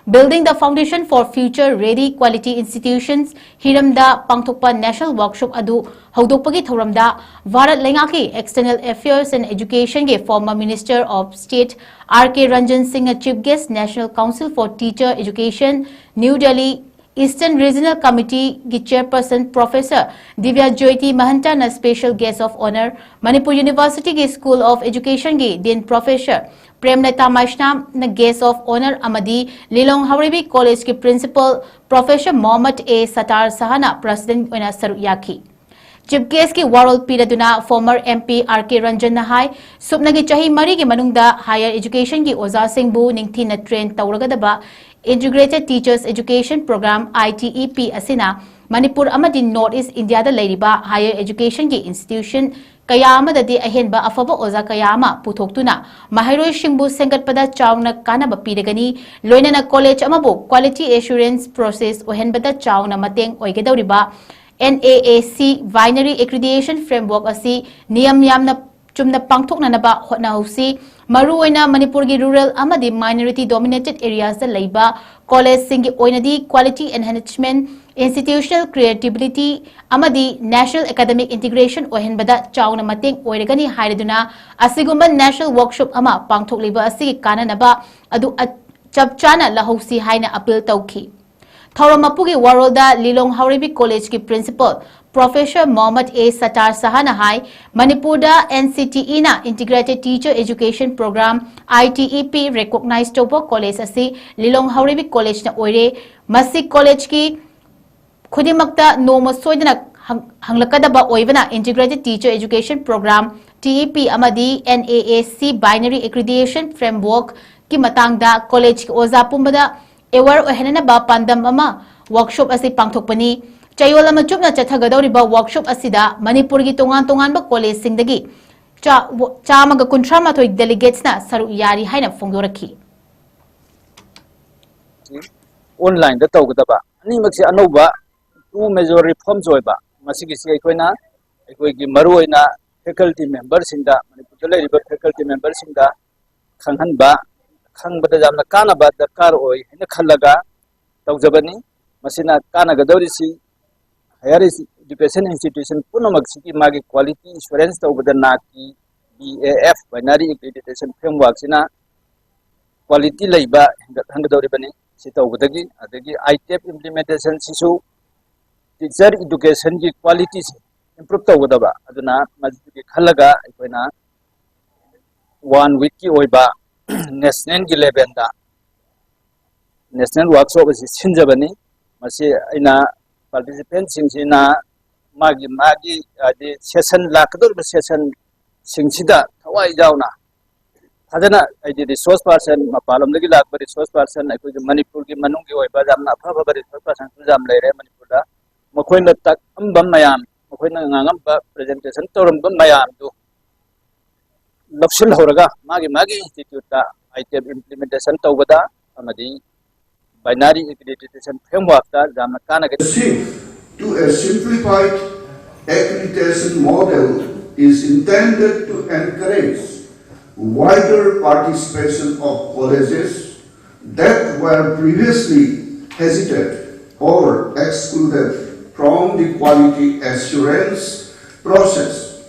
Building the Foundation for Future Ready Quality Institutions ꯍꯤꯔꯝꯗ ꯄꯥꯡꯊꯣꯛꯄ National Workshop ꯑꯗꯨ ꯍꯧꯗꯣꯛꯄꯒꯤ ꯊꯧꯔꯝꯗ ꯚꯥꯔꯠ ꯂꯩꯉꯥꯛꯀꯤ External Affairs and Education ꯒꯤ former Minister of State R K Ranjan Singh ꯅ Chief Guest, National Council for Teacher Education, New Delhi, Eastern Regional Committee ꯒꯤ Chairperson Professor Divya Jyoti Mahanta ꯅ Special Guest of Honour, Manipur University ꯒꯤ School of Education ꯒꯤ Dean Professor Premlata Maishna ꯅ Guest of Honour ꯑꯃꯗꯤ Lilong Haoreibi College ꯀꯤ Principal Professor Mohammad A Sattar Shah ꯅ President ꯑꯣꯏꯅ ꯁꯔꯨꯛ ꯌꯥꯈꯤ꯫ Chief Guest ꯀꯤ ꯋꯥꯔꯣꯜ ꯄꯤꯔꯗꯨꯅ former M P R K Ranjan ꯅ ꯍꯥꯏ, ꯁꯨꯞꯅꯒꯤ ꯆꯍꯤ ꯃꯔꯤꯒꯤ ꯃꯅꯨꯡꯗ Higher Education ꯒꯤ ꯑꯣꯖꯥꯁꯤꯡꯕꯨ ꯅꯤꯡꯊꯤꯅ train ꯇꯧꯔꯒꯗꯕ Integrated Teachers Education Program, I T E P ꯑꯁꯤꯅ ꯃꯅꯤꯄꯨꯔ ꯑꯃꯗꯤ North East India ꯗ ꯂꯩꯔꯤꯕ Higher Education ꯒꯤ Institution ꯀꯌꯥ ꯑꯃꯗꯗꯤ ꯑꯍꯦꯟꯕ ꯑꯐꯕ ꯑꯣꯖꯥ ꯀꯌꯥ ꯑꯃ ꯄꯨꯊꯣꯛꯇꯨꯅ ꯃꯍꯩꯔꯣꯏꯁꯤꯡꯕꯨ ꯁꯦꯝꯒꯠꯄꯗ ꯆꯥꯎꯅ ꯀꯥꯟꯅꯕ ꯄꯤꯔꯒꯅꯤ꯫ ꯂꯣꯏꯅꯅ College ꯑꯃꯕꯨ Quality Assurance Process ꯑꯣꯏꯍꯟꯕꯗ ꯆꯥꯎꯅ ꯃꯇꯦꯡ ꯑꯣꯏꯒꯗꯧꯔꯤꯕ N A A C Binary Accreditation Framework ꯑꯁꯤ ꯅꯤꯌꯝ ꯌꯥꯝꯅ ꯆꯨꯝꯅ ꯄꯥꯡꯊꯣꯛꯅꯅꯕ ꯍꯣꯠꯅꯍꯧꯁꯤ꯫ ꯃꯔꯨꯑꯣꯏꯅ ꯃꯅꯤꯄꯨꯔꯒꯤ Rural ꯑꯃꯗꯤ Minority Dominated Areas ꯗ ꯂꯩꯕ College ꯁꯤꯡꯒꯤ ꯑꯣꯏꯅꯗꯤ Quality Enhancement, Institutional Creativity ꯑꯃꯗꯤ National Academic Integration ꯑꯣꯏꯍꯟꯕꯗ ꯆꯥꯎꯅ ꯃꯇꯦꯡ ꯑꯣꯏꯔꯒꯅꯤ ꯍꯥꯏꯔꯗꯨꯅ, ꯑꯁꯤꯒꯨꯝꯕ National Workshop ꯑꯃ ꯄꯥꯡꯊꯣꯛꯂꯤꯕ ꯑꯁꯤꯒꯤ ꯀꯥꯟꯅꯅꯕ ꯑꯗꯨ ꯑ-, ꯆꯞ ꯆꯥꯅ ꯂꯧꯍꯧꯁꯤ ꯍꯥꯏꯅ appeal ꯇꯧꯈꯤ꯫ ꯊꯧꯔꯝ ꯃꯄꯨꯒꯤ ꯋꯥꯔꯣꯜꯗ Lilong Haoreibi College ꯀꯤ Principal Professor Mohammad A Sattar Shah ꯅ ꯍꯥꯏ, ꯃꯅꯤꯄꯨꯔꯗ N C T E ꯅ Integrated Teacher Education Program, I T E P, recognize ꯇꯧꯕ college ꯑꯁꯤ Lilong Haoreibi College ꯅ ꯑꯣꯏꯔꯦ꯫ ꯃꯁꯤ college ꯀꯤ ꯈꯨꯗꯤꯡꯃꯛꯇ ꯅꯣꯡꯃ ꯁꯣꯏꯗꯅ ꯍꯪ-, ꯍꯪꯂꯛꯀꯗꯕ ꯑꯣꯏꯕꯅ, Integrated Teacher Education Program, T E P, ꯑꯃꯗꯤ N A A C Binary Accreditation Framework ꯀꯤ ꯃꯇꯥꯡꯗ college ꯀꯤ ꯑꯣꯖꯥ ꯄꯨꯝꯕꯗ aware ꯑꯣꯏꯍꯟꯅꯅꯕ ꯄꯥꯟꯗꯝ ꯑꯃ workshop ꯑꯁꯤ ꯄꯥꯡꯊꯣꯛꯄꯅꯤ꯫ ꯆꯌꯣꯜ ꯑꯃ ꯆꯨꯞꯅ ꯆꯠꯊꯒꯗꯧꯔꯤꯕ workshop ꯑꯁꯤꯗ ꯃꯅꯤꯄꯨꯔꯒꯤ ꯇꯣꯉꯥꯟ ꯇꯣꯉꯥꯟꯕ college ꯁꯤꯡꯗꯒꯤ ꯆꯥ-, ꯆꯥꯝꯃꯒ ꯀꯨꯟꯊ꯭ꯔꯥ ꯃꯥꯊꯣꯏ delegates ꯅ ꯁꯔꯨꯛ ꯌꯥꯔꯤ ꯍꯥꯏꯅ ꯐꯣꯡꯗꯣꯔꯛꯈꯤ꯫ Online ꯗ ꯇꯧꯒꯗꯕ ꯑꯅꯤꯃꯛꯁꯦ ꯑꯅꯧꯕ two major reforms ꯑꯣꯏꯕ, ꯃꯁꯤꯒꯤꯁꯤ ꯑꯩꯈꯣꯏꯅ ꯑꯩꯈꯣꯏꯒꯤ ꯃꯔꯨꯑꯣꯏꯅ faculty member ꯁꯤꯡꯗ, ꯃꯅꯤꯄꯨꯔꯗ ꯂꯩꯔꯤꯕ faculty member ꯁꯤꯡꯗ ꯈꯪꯍꯟꯕ, ꯈꯪꯕꯗ ꯌꯥꯝꯅ ꯀꯥꯟꯅꯕ ꯗꯔꯀꯥꯔ ꯑꯣꯏ ꯍꯥꯏꯅ ꯈꯜꯂꯒ ꯇꯧꯖꯕꯅꯤ꯫ ꯃꯁꯤꯅ ꯀꯥꯟꯅꯒꯗꯧꯔꯤꯁꯤ higher education institution ꯄꯨꯝꯅꯃꯛꯁꯤꯒꯤ ꯃꯥꯒꯤ quality assurance ꯇꯧꯕꯗ ꯅꯥꯛꯀꯤ B A F binary accreditation framework ꯁꯤꯅ quality ꯂꯩꯕ ꯍꯦꯟꯒꯠꯍꯟꯒꯗꯧꯔꯤꯕꯅꯤ꯫ ꯁꯤ ꯇꯧꯕꯗꯒꯤ ꯑꯗꯒꯤ ITEP implementation ꯁꯤꯁꯨ teacher education ꯒꯤ quality ꯁꯤ improve ꯇꯧꯒꯗꯕ꯫ ꯑꯗꯨꯅ ꯃꯗꯨꯒꯤ ꯈꯜꯂꯒ ꯑꯩꯈꯣꯏꯅ one week ꯀꯤ ꯑꯣꯏꯕ national ꯒꯤ level ꯗ national workshop ꯑꯁꯤ ꯁꯤꯟꯖꯕꯅꯤ꯫ ꯃꯁꯤ ꯑꯩꯅ participant ꯁꯤꯡꯁꯤꯅ ꯃꯥꯒꯤ ꯃꯥꯒꯤ ꯍꯥꯏꯗꯤ session ꯂꯥꯛꯀꯗꯧꯔꯤꯕ session ꯁꯤꯡꯁꯤꯗ ꯊꯋꯥꯏ ꯌꯥꯎꯅ ꯐꯖꯅ ꯍꯥꯏꯗꯤ resource person, ꯃꯄꯥꯟ ꯂꯝꯗꯒꯤ ꯂꯥꯛꯄ resource person, ꯑꯩꯈꯣꯏꯒꯤ ꯃꯅꯤꯄꯨꯔꯒꯤ ꯃꯅꯨꯡꯒꯤ ꯑꯣꯏꯕ ꯌꯥꯝꯅ ꯑꯐ ꯑꯐꯕ resource person ꯁꯨ ꯌꯥꯝ ꯂꯩꯔꯦ ꯃꯅꯤꯄꯨꯔꯗ꯫ ꯃꯈꯣꯏꯅ ꯇꯥꯛꯂꯝꯕ ꯃꯌꯥꯝ, ꯃꯈꯣꯏꯅ ꯉꯥꯡꯂꯝꯕ presentation ꯇꯧꯔꯝꯕ ꯃꯌꯥꯝꯗꯨ ꯂꯧꯁꯤꯜꯍꯧꯔꯒ ꯃꯥꯒꯤ ꯃꯥꯒꯤ institute ꯇ ITEP implementation ꯇꯧꯕꯗ ꯑꯃꯗꯤ binary accreditation framework ꯇ ꯌꯥꯝꯅ ꯀꯥꯟꯅꯒꯅꯤ꯫ Shift to a simplified accreditation model is intended to encourage wider participation of colleges that were previously hesitant or excluded from the quality assurance process.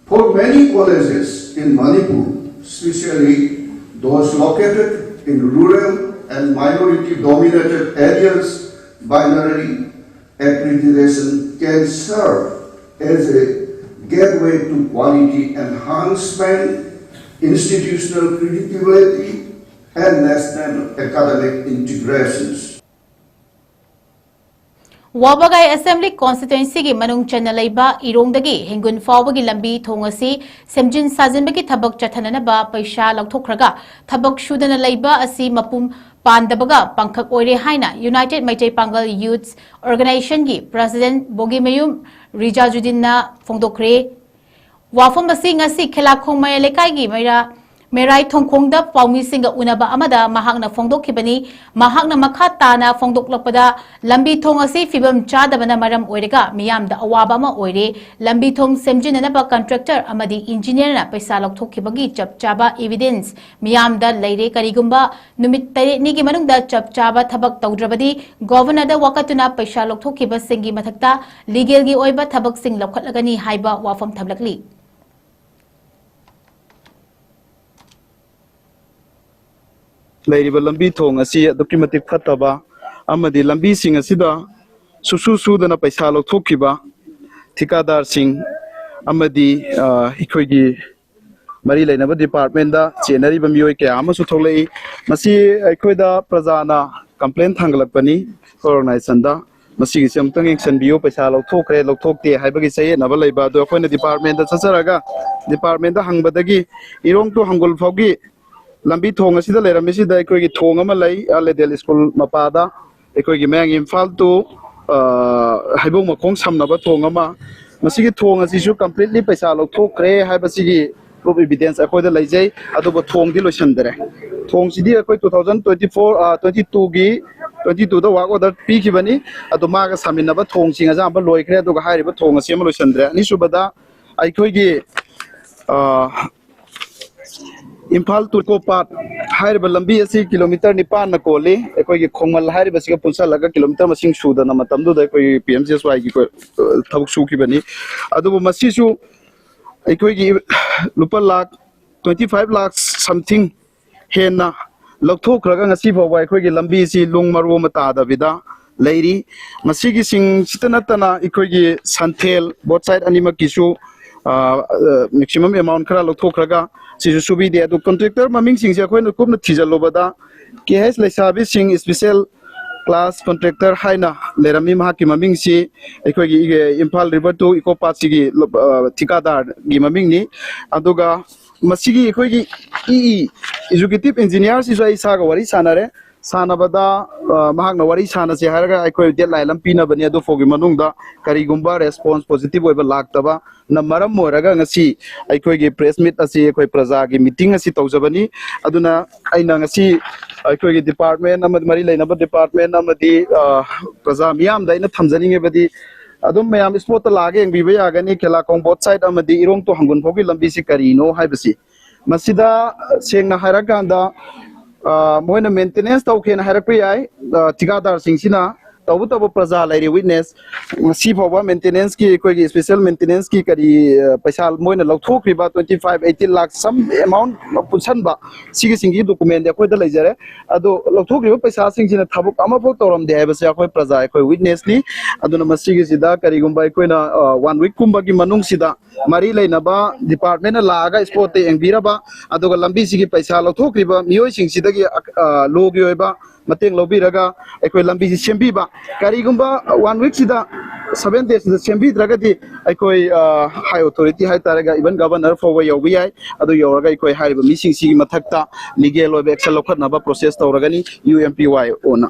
For many colleges in Manipur, especially those located in rural and minority dominated areas, binary accreditation can serve as a gateway to quality enhancement, institutional credibility, and national academic integrations. ꯋꯥꯕꯒꯥꯏ assembly ꯀꯣꯟꯁꯇꯤꯇ꯭ꯋꯦꯟꯁꯤꯒꯤ ꯃꯅꯨꯡ ꯆꯟꯅ ꯂꯩꯕ ꯏꯔꯣꯡꯗꯒꯤ ꯍꯦꯡꯒꯨꯟ ꯐꯥꯎꯕꯒꯤ ꯂꯝꯕꯤ ꯊꯣꯡ ꯑꯁꯤ ꯁꯦꯝꯖꯤꯟ ꯁꯥꯖꯤꯟꯕꯒꯤ ꯊꯕꯛ ꯆꯠꯊꯅꯅꯕ ꯄꯩꯁꯥ ꯂꯧꯊꯣꯛꯈ꯭ꯔꯒ ꯊꯕꯛ ꯁꯨꯗꯅ ꯂꯩꯕ ꯑꯁꯤ ꯃꯄꯨꯡ ꯄꯥꯟꯗꯕꯒ ꯄꯥꯡꯈꯛ ꯑꯣꯏꯔꯦ ꯍꯥꯏꯅ ꯌꯨꯅꯥꯏꯇꯦꯗ ꯃꯩꯇꯩ ꯄꯥꯡꯒꯜ ꯌꯨꯊ ꯑꯣꯔꯒꯅꯥꯏꯖꯦꯁꯟꯒꯤ ꯄ꯭ꯔꯁꯤꯗꯦꯟꯠ ꯕꯣꯒꯤꯃꯌꯨꯝ ꯔꯤꯖꯥꯖꯨꯗꯤꯟꯅ ꯐꯣꯡꯗꯣꯛꯈ꯭ꯔꯦ꯫ ꯋꯥꯐꯝ ꯑꯁꯤ ꯉꯁꯤ ꯈꯦꯂꯥꯈꯣꯡ ꯃꯌꯥꯏ ꯂꯩꯀꯥꯏꯒꯤ ꯃꯩꯔꯥ ꯃꯦꯔꯥꯏ ꯊꯣꯡꯈꯣꯡꯗ ꯄꯥꯎꯃꯤꯁꯤꯡꯒ ꯎꯅꯕ ꯑꯃꯗ ꯃꯍꯥꯛꯅ ꯐꯣꯡꯗꯣꯛꯈꯤꯕꯅꯤ꯫ ꯃꯍꯥꯛꯅ ꯃꯈꯥ ꯇꯥꯅ ꯐꯣꯡꯗꯣꯛꯂꯛꯄꯗ, ꯂꯝꯕꯤ ꯊꯣꯡ ꯑꯁꯤ ꯐꯤꯕꯝ ꯆꯥꯗꯕꯅ ꯃꯔꯝ ꯑꯣꯏꯔꯒ ꯃꯤꯌꯥꯝꯗ ꯑꯋꯥꯕ ꯑꯃ ꯑꯣꯏꯔꯦ꯫ ꯂꯝꯕꯤ ꯊꯣꯡ ꯁꯦꯝꯖꯤꯟꯅꯅꯕ ꯀꯟꯇ꯭ꯔꯦꯛꯇꯔ ꯑꯃꯗꯤ ꯏꯟꯖꯤꯅꯤꯌꯔꯅ ꯄꯩꯁꯥ ꯂꯧꯊꯣꯛꯈꯤꯕꯒꯤ ꯆꯞ ꯆꯥꯕ ꯏꯚꯤꯗꯦꯟꯁ ꯃꯤꯌꯥꯝꯗ ꯂꯩꯔꯦ꯫ ꯀꯔꯤꯒꯨꯝꯕ ꯅꯨꯃꯤꯠ ꯇꯔꯦꯠꯅꯤꯒꯤ ꯃꯅꯨꯡꯗ ꯆꯞ ꯆꯥꯕ ꯊꯕꯛ ꯇꯧꯗ꯭ꯔꯕꯗꯤ ꯒꯣꯚꯔꯅꯔꯗ ꯋꯥꯀꯠꯇꯨꯅ ꯄꯩꯁꯥ ꯂꯧꯊꯣꯛꯈꯤꯕꯁꯤꯡꯒꯤ ꯃꯊꯛꯇ ꯂꯤꯒꯦꯜꯒꯤ ꯑꯣꯏꯕ ꯊꯕꯛꯁꯤꯡ ꯂꯧꯈꯠꯂꯒꯅꯤ ꯍꯥꯏꯕ ꯋꯥꯐꯝ ꯊꯝꯂꯛꯂꯤ꯫ ꯂꯩꯔꯤꯕ ꯂꯝꯕꯤ ꯊꯣꯡ ꯑꯁꯤ ꯑꯗꯨꯛꯀꯤ ꯃꯇꯤꯛ ꯐꯠꯇꯕ ꯑꯃꯗꯤ ꯂꯝꯕꯤꯁꯤꯡ ꯑꯁꯤꯗ ꯁꯨꯁꯨ ꯁꯨꯗꯅ ꯄꯩꯁꯥ ꯂꯧꯊꯣꯛꯈꯤꯕ ꯊꯤꯀꯥꯗꯥꯔꯁꯤꯡ ꯑꯃꯗꯤ, ꯑ, ꯑꯩꯈꯣꯏꯒꯤ ꯃꯔꯤ ꯂꯩꯅꯕ ꯗꯤꯄꯥꯔꯠꯃꯦꯟꯗ ꯆꯦꯟꯅꯔꯤꯕ ꯃꯤꯑꯣꯏ ꯀꯌꯥ ꯑꯃꯁꯨ ꯊꯣꯛꯂꯛꯏ꯫ ꯃꯁꯤ ꯑꯩꯈꯣꯏꯗ ꯄ꯭ꯔꯖꯥꯅ ꯀꯝꯄ꯭ꯂꯦꯟ ꯊꯥꯡꯒꯠꯂꯛꯄꯅꯤ ꯑꯣꯔꯒꯅꯥꯏꯖꯦꯁꯟꯗ꯫ ꯃꯁꯤꯒꯤꯁꯦ ꯑꯃꯨꯛꯇꯪ ꯌꯦꯡꯁꯤꯟꯕꯤꯌꯨ, ꯄꯩꯁꯥ ꯂꯧꯊꯣꯛꯈ꯭ꯔꯦ ꯂꯧꯊꯣꯛꯇꯦ ꯍꯥꯏꯕꯒꯤ ꯆꯌꯦꯠꯅꯕ ꯂꯩꯕ ꯑꯗꯨ ꯑꯩꯈꯣꯏꯅ ꯗꯤꯄꯥꯔꯠꯃꯦꯟꯗ ꯆꯠꯆꯔꯒ ꯗꯤꯄꯥꯔꯠꯃꯦꯟꯗ ꯍꯪꯕꯗꯒꯤ ꯏꯔꯣꯡ ꯇꯨ ꯍꯪꯒꯨꯜ ꯐꯥꯎꯒꯤ ꯂꯝꯕꯤ ꯊꯣꯡ ꯑꯁꯤꯗ ꯂꯩꯔꯝꯃꯤꯁꯤꯗ ꯑꯩꯈꯣꯏꯒꯤ ꯊꯣꯡ ꯑꯃ ꯂꯩ, ꯑꯥ, ꯂꯦꯗꯦꯜ ꯁ꯭ꯀꯨꯜ ꯃꯄꯥꯗ, ꯑꯩꯈꯣꯏꯒꯤ ꯃꯌꯥꯡ ꯏꯝꯐꯥꯜ ꯇꯨ, ꯑꯥ, ꯍꯩꯕꯣꯡ ꯃꯈꯣꯡ ꯁꯝꯅꯕ ꯊꯣꯡ ꯑꯃ꯫ ꯃꯁꯤꯒꯤ ꯊꯣꯡ ꯑꯁꯤꯁꯨ ꯀꯝꯄ꯭ꯂꯤꯠꯂꯤ ꯄꯩꯁꯥ ꯂꯧꯊꯣꯛꯈ꯭ꯔꯦ ꯍꯥꯏꯕꯁꯤꯒꯤ ꯄ꯭ꯔꯨꯐ ꯏꯚꯤꯗꯦꯟꯁ ꯑꯩꯈꯣꯏꯗ ꯂꯩꯖꯩ꯫ ꯑꯗꯨꯕꯨ ꯊꯣꯡꯗꯤ ꯂꯣꯏꯁꯤꯟꯗꯔꯦ꯫ ꯊꯣꯡꯁꯤꯗꯤ ꯑꯩꯈꯣꯏ ꯇꯨ ꯊꯥꯎꯖꯟ ꯇ꯭ꯋꯦꯟꯇꯤ ꯐꯣꯔ, ꯑꯥ, ꯇ꯭ꯋꯦꯟꯇꯤ ꯇꯨꯒꯤ, ꯇ꯭ꯋꯦꯟꯇꯤ ꯇꯨꯗ ꯋꯥꯔꯛ ꯑꯣꯔꯗꯔ ꯄꯤꯈꯤꯕꯅꯤ꯫ ꯑꯗꯨ ꯃꯥꯒ ꯁꯥꯃꯤꯟꯅꯕ ꯊꯣꯡꯁꯤꯡ ꯑꯌꯥꯝꯕ ꯂꯣꯏꯈ꯭ꯔꯦ, ꯑꯗꯨꯒ ꯍꯥꯏꯔꯤꯕ ꯊꯣꯡ ꯑꯁꯤ ꯑꯃ ꯂꯣꯏꯁꯤꯟꯗ꯭ꯔꯦ꯫ ꯑꯅꯤꯁꯨꯕꯗ ꯑꯩꯈꯣꯏꯒꯤ, ꯑꯥ, ꯏꯝꯐꯥꯜ ꯇꯨ ꯏꯀꯣ ꯄꯥꯠ ꯍꯥꯏꯔꯤꯕ ꯂꯝꯕꯤ ꯑꯁꯤ ꯀꯤꯂꯣꯃꯤꯇꯔ ꯅꯤꯄꯥꯟꯅ ꯀꯣꯜꯂꯤ꯫ ꯑꯩꯈꯣꯏꯒꯤ ꯈꯣꯡꯃꯜ ꯍꯥꯏꯔꯤꯕꯁꯤꯒ ꯄꯨꯟꯁꯤꯜꯂꯒ ꯀꯤꯂꯣꯃꯤꯇꯔ ꯃꯁꯤꯡ ꯁꯨꯗꯅ ꯃꯇꯝꯗꯨꯗ ꯑꯩꯈꯣꯏꯒꯤ ꯄꯤ ꯑꯦꯝ ꯖꯤ ꯑꯦꯁ ꯋꯥꯏꯒꯤ ꯊꯕꯛ ꯁꯨꯈꯤꯕꯅꯤ꯫ ꯑꯗꯨꯕꯨ ꯃꯁꯤꯁꯨ ꯑꯩꯈꯣꯏꯒꯤ ꯂꯨꯄꯥ lakh, twenty five lakhs something ꯍꯦꯟꯅ ꯂꯧꯊꯣꯛꯈ꯭ꯔꯒ ꯉꯁꯤ ꯐꯥꯎꯕ ꯑꯩꯈꯣꯏꯒꯤ ꯂꯝꯕꯤꯁꯤ ꯂꯨꯡ ꯃꯔꯨ ꯑꯃ ꯇꯥꯗꯕꯤꯗ ꯂꯩꯔꯤ꯫ ꯃꯁꯤꯒꯤꯁꯤꯡꯁꯤꯇ ꯅꯠꯇꯅ ꯑꯩꯈꯣꯏꯒꯤ ꯁꯟꯊꯦꯜ, both side ꯑꯅꯤꯃꯛꯀꯤꯁꯨ, ꯑ, ꯑ, maximum amount ꯈꯔ ꯂꯧꯊꯣꯛꯈ꯭ꯔꯒ ꯁꯤꯁꯨ ꯁꯨꯕꯤꯗꯦ꯫ ꯑꯗꯨ ꯀꯟꯇ꯭ꯔꯦꯛꯇꯔ ꯃꯃꯤꯡꯁꯤꯡꯁꯦ ꯑꯩꯈꯣꯏꯅ ꯀꯨꯞꯅ ꯊꯤꯖꯤꯜꯂꯨꯕꯗ, ꯀꯦ ꯑꯩꯆ ꯂꯩꯁꯥꯕꯤꯁꯤꯡ special class contractor ꯍꯥꯏꯅ ꯂꯩꯔꯝꯃꯤ꯫ ꯃꯍꯥꯛꯀꯤ ꯃꯃꯤꯡꯁꯤ ꯑꯩꯈꯣꯏꯒꯤ ꯏꯝꯐꯥꯜ ꯔꯤꯚꯔ ꯇꯨ ꯏꯀꯣ ꯄꯥꯠꯁꯤꯒꯤ, ꯑ, ꯊꯤꯀꯥꯗꯥꯔꯒꯤ ꯃꯃꯤꯡꯅꯤ꯫ ꯑꯗꯨꯒ ꯃꯁꯤꯒꯤ ꯑꯩꯈꯣꯏꯒꯤ ꯏ ꯏ, executive engineer ꯁꯤꯁꯨ ꯑꯩ ꯏꯁꯥꯒ ꯋꯥꯔꯤ ꯁꯥꯟꯅꯔꯦ꯫ ꯁꯥꯟꯅꯕꯗ, ꯑ, ꯃꯍꯥꯛꯅ ꯋꯥꯔꯤ ꯁꯥꯟꯅꯁꯦ ꯍꯥꯏꯔꯒ ꯑꯩꯈꯣꯏ deadline ꯑꯃ ꯄꯤꯅꯕꯅꯤ꯫ ꯑꯗꯨ ꯐꯥꯎꯒꯤ ꯃꯅꯨꯡꯗ ꯀꯔꯤꯒꯨꯝꯕ response positive ꯑꯣꯏꯕ ꯂꯥꯛꯇꯕꯅ ꯃꯔꯝ ꯑꯣꯏꯔꯒ ꯉꯁꯤ ꯑꯩꯈꯣꯏꯒꯤ press meet ꯑꯁꯤ, ꯑꯩꯈꯣꯏ ꯄ꯭ꯔꯖꯥꯒꯤ meeting ꯑꯁꯤ ꯇꯧꯖꯕꯅꯤ꯫ ꯑꯗꯨꯅ ꯑꯩꯅ ꯉꯁꯤ ꯑꯩꯈꯣꯏꯒꯤ department ꯑꯃꯗꯤ ꯃꯔꯤ ꯂꯩꯅꯕ department ꯑꯃꯗꯤ, ꯑ, ꯄ꯭ꯔꯖꯥ ꯃꯤꯌꯥꯝꯗ ꯑꯩꯅ ꯊꯝꯖꯅꯤꯡꯉꯤꯕꯗꯤ, ꯑꯗꯨꯝ ꯃꯌꯥꯝ spot ꯇ ꯂꯥꯛꯑꯒ ꯌꯦꯡꯕꯤꯕ ꯌꯥꯒꯅꯤ, ꯈꯦꯂꯥꯈꯣꯡ both side ꯑꯃꯗꯤ ꯏꯔꯣꯡ to ꯍꯪꯒꯨꯟ ꯐꯥꯎꯒꯤ ꯂꯝꯕꯤꯁꯤ ꯀꯔꯤꯅꯣ ꯍꯥꯏꯕꯁꯤ꯫ ꯃꯁꯤꯗ, ꯁꯦꯡꯅ ꯍꯥꯏꯔꯀꯥꯟꯗ, ꯑ, ꯃꯣꯏꯅ maintenance ꯇꯧꯒꯦꯅ ꯍꯥꯏꯔꯛꯄ ꯌꯥꯏ, ꯑ, ꯊꯤꯀꯥꯗꯥꯔꯁꯤꯡꯁꯤꯅ꯫ ꯇꯧꯕꯇꯕꯨ ꯄ꯭ꯔꯖꯥ ꯂꯩꯔꯤ witness꯫ ꯉꯁꯤ ꯐꯥꯎꯕ maintenance ꯀꯤ, ꯑꯩꯈꯣꯏꯒꯤ special maintenance ꯀꯤ ꯀꯔꯤ, ꯑ, ꯄꯩꯁꯥ ꯃꯣꯏꯅ ꯂꯧꯊꯣꯛꯈ꯭ꯔꯤꯕ twenty five, eighteen lakh, some amount ꯄꯨꯟꯁꯟꯕ, ꯁꯤꯒꯤꯁꯤꯡꯒꯤ document ꯗꯤ ꯑꯩꯈꯣꯏꯗ ꯂꯩꯖꯔꯦ꯫ ꯑꯗꯣ ꯂꯧꯊꯣꯛꯈ꯭ꯔꯤꯕ ꯄꯩꯁꯥꯁꯤꯡꯁꯤꯅ ꯊꯕꯛ ꯑꯃꯐꯥꯎ ꯇꯧꯔꯝꯗꯦ ꯍꯥꯏꯕꯁꯦ ꯑꯩꯈꯣꯏ ꯄ꯭ꯔꯖꯥ, ꯑꯩꯈꯣꯏ witness ꯅꯤ꯫ ꯑꯗꯨꯅ ꯃꯁꯤꯒꯤꯁꯤꯗ ꯀꯔꯤꯒꯨꯝꯕ ꯑꯩꯈꯣꯏꯅ, ꯑ, one week ꯀꯨꯝꯕꯒꯤ ꯃꯅꯨꯡꯁꯤꯗ ꯃꯔꯤ ꯂꯩꯅꯕ department ꯅ ꯂꯥꯛꯑꯒ spot ꯇ ꯌꯦꯡꯕꯤꯔꯕ, ꯑꯗꯨꯒ ꯂꯝꯕꯤꯁꯤꯒꯤ ꯄꯩꯁꯥ ꯂꯧꯊꯣꯛꯈ꯭ꯔꯤꯕ ꯃꯤꯑꯣꯏꯁꯤꯡꯁꯤꯗꯒꯤ, ꯑ, ꯑ, law ꯒꯤ ꯑꯣꯏꯕ ꯃꯇꯦꯡ ꯂꯧꯕꯤꯔꯒ ꯑꯩꯈꯣꯏ ꯂꯝꯕꯤꯁꯤ ꯁꯦꯝꯕꯤꯕ꯫ ꯀꯔꯤꯒꯨꯝꯕ one week ꯁꯤꯗ, seven days ꯁꯤꯗ ꯁꯦꯝꯕꯤꯗ꯭ꯔꯒꯗꯤ ꯑꯩꯈꯣꯏ, ꯑ, high authority ꯍꯥꯏꯇꯥꯔꯒ even governor ꯐꯥꯎꯕ ꯌꯧꯕ ꯌꯥꯏ꯫ ꯑꯗꯨ ꯌꯧꯔꯒ ꯑꯩꯈꯣꯏ ꯍꯥꯏꯔꯤꯕ ꯃꯤꯁꯤꯡꯁꯤꯒꯤ ꯃꯊꯛꯇ legal ꯑꯣꯏꯕ action ꯂꯧꯈꯠꯅꯕ process ꯇꯧꯔꯒꯅꯤ, U M P Y O ꯅ꯫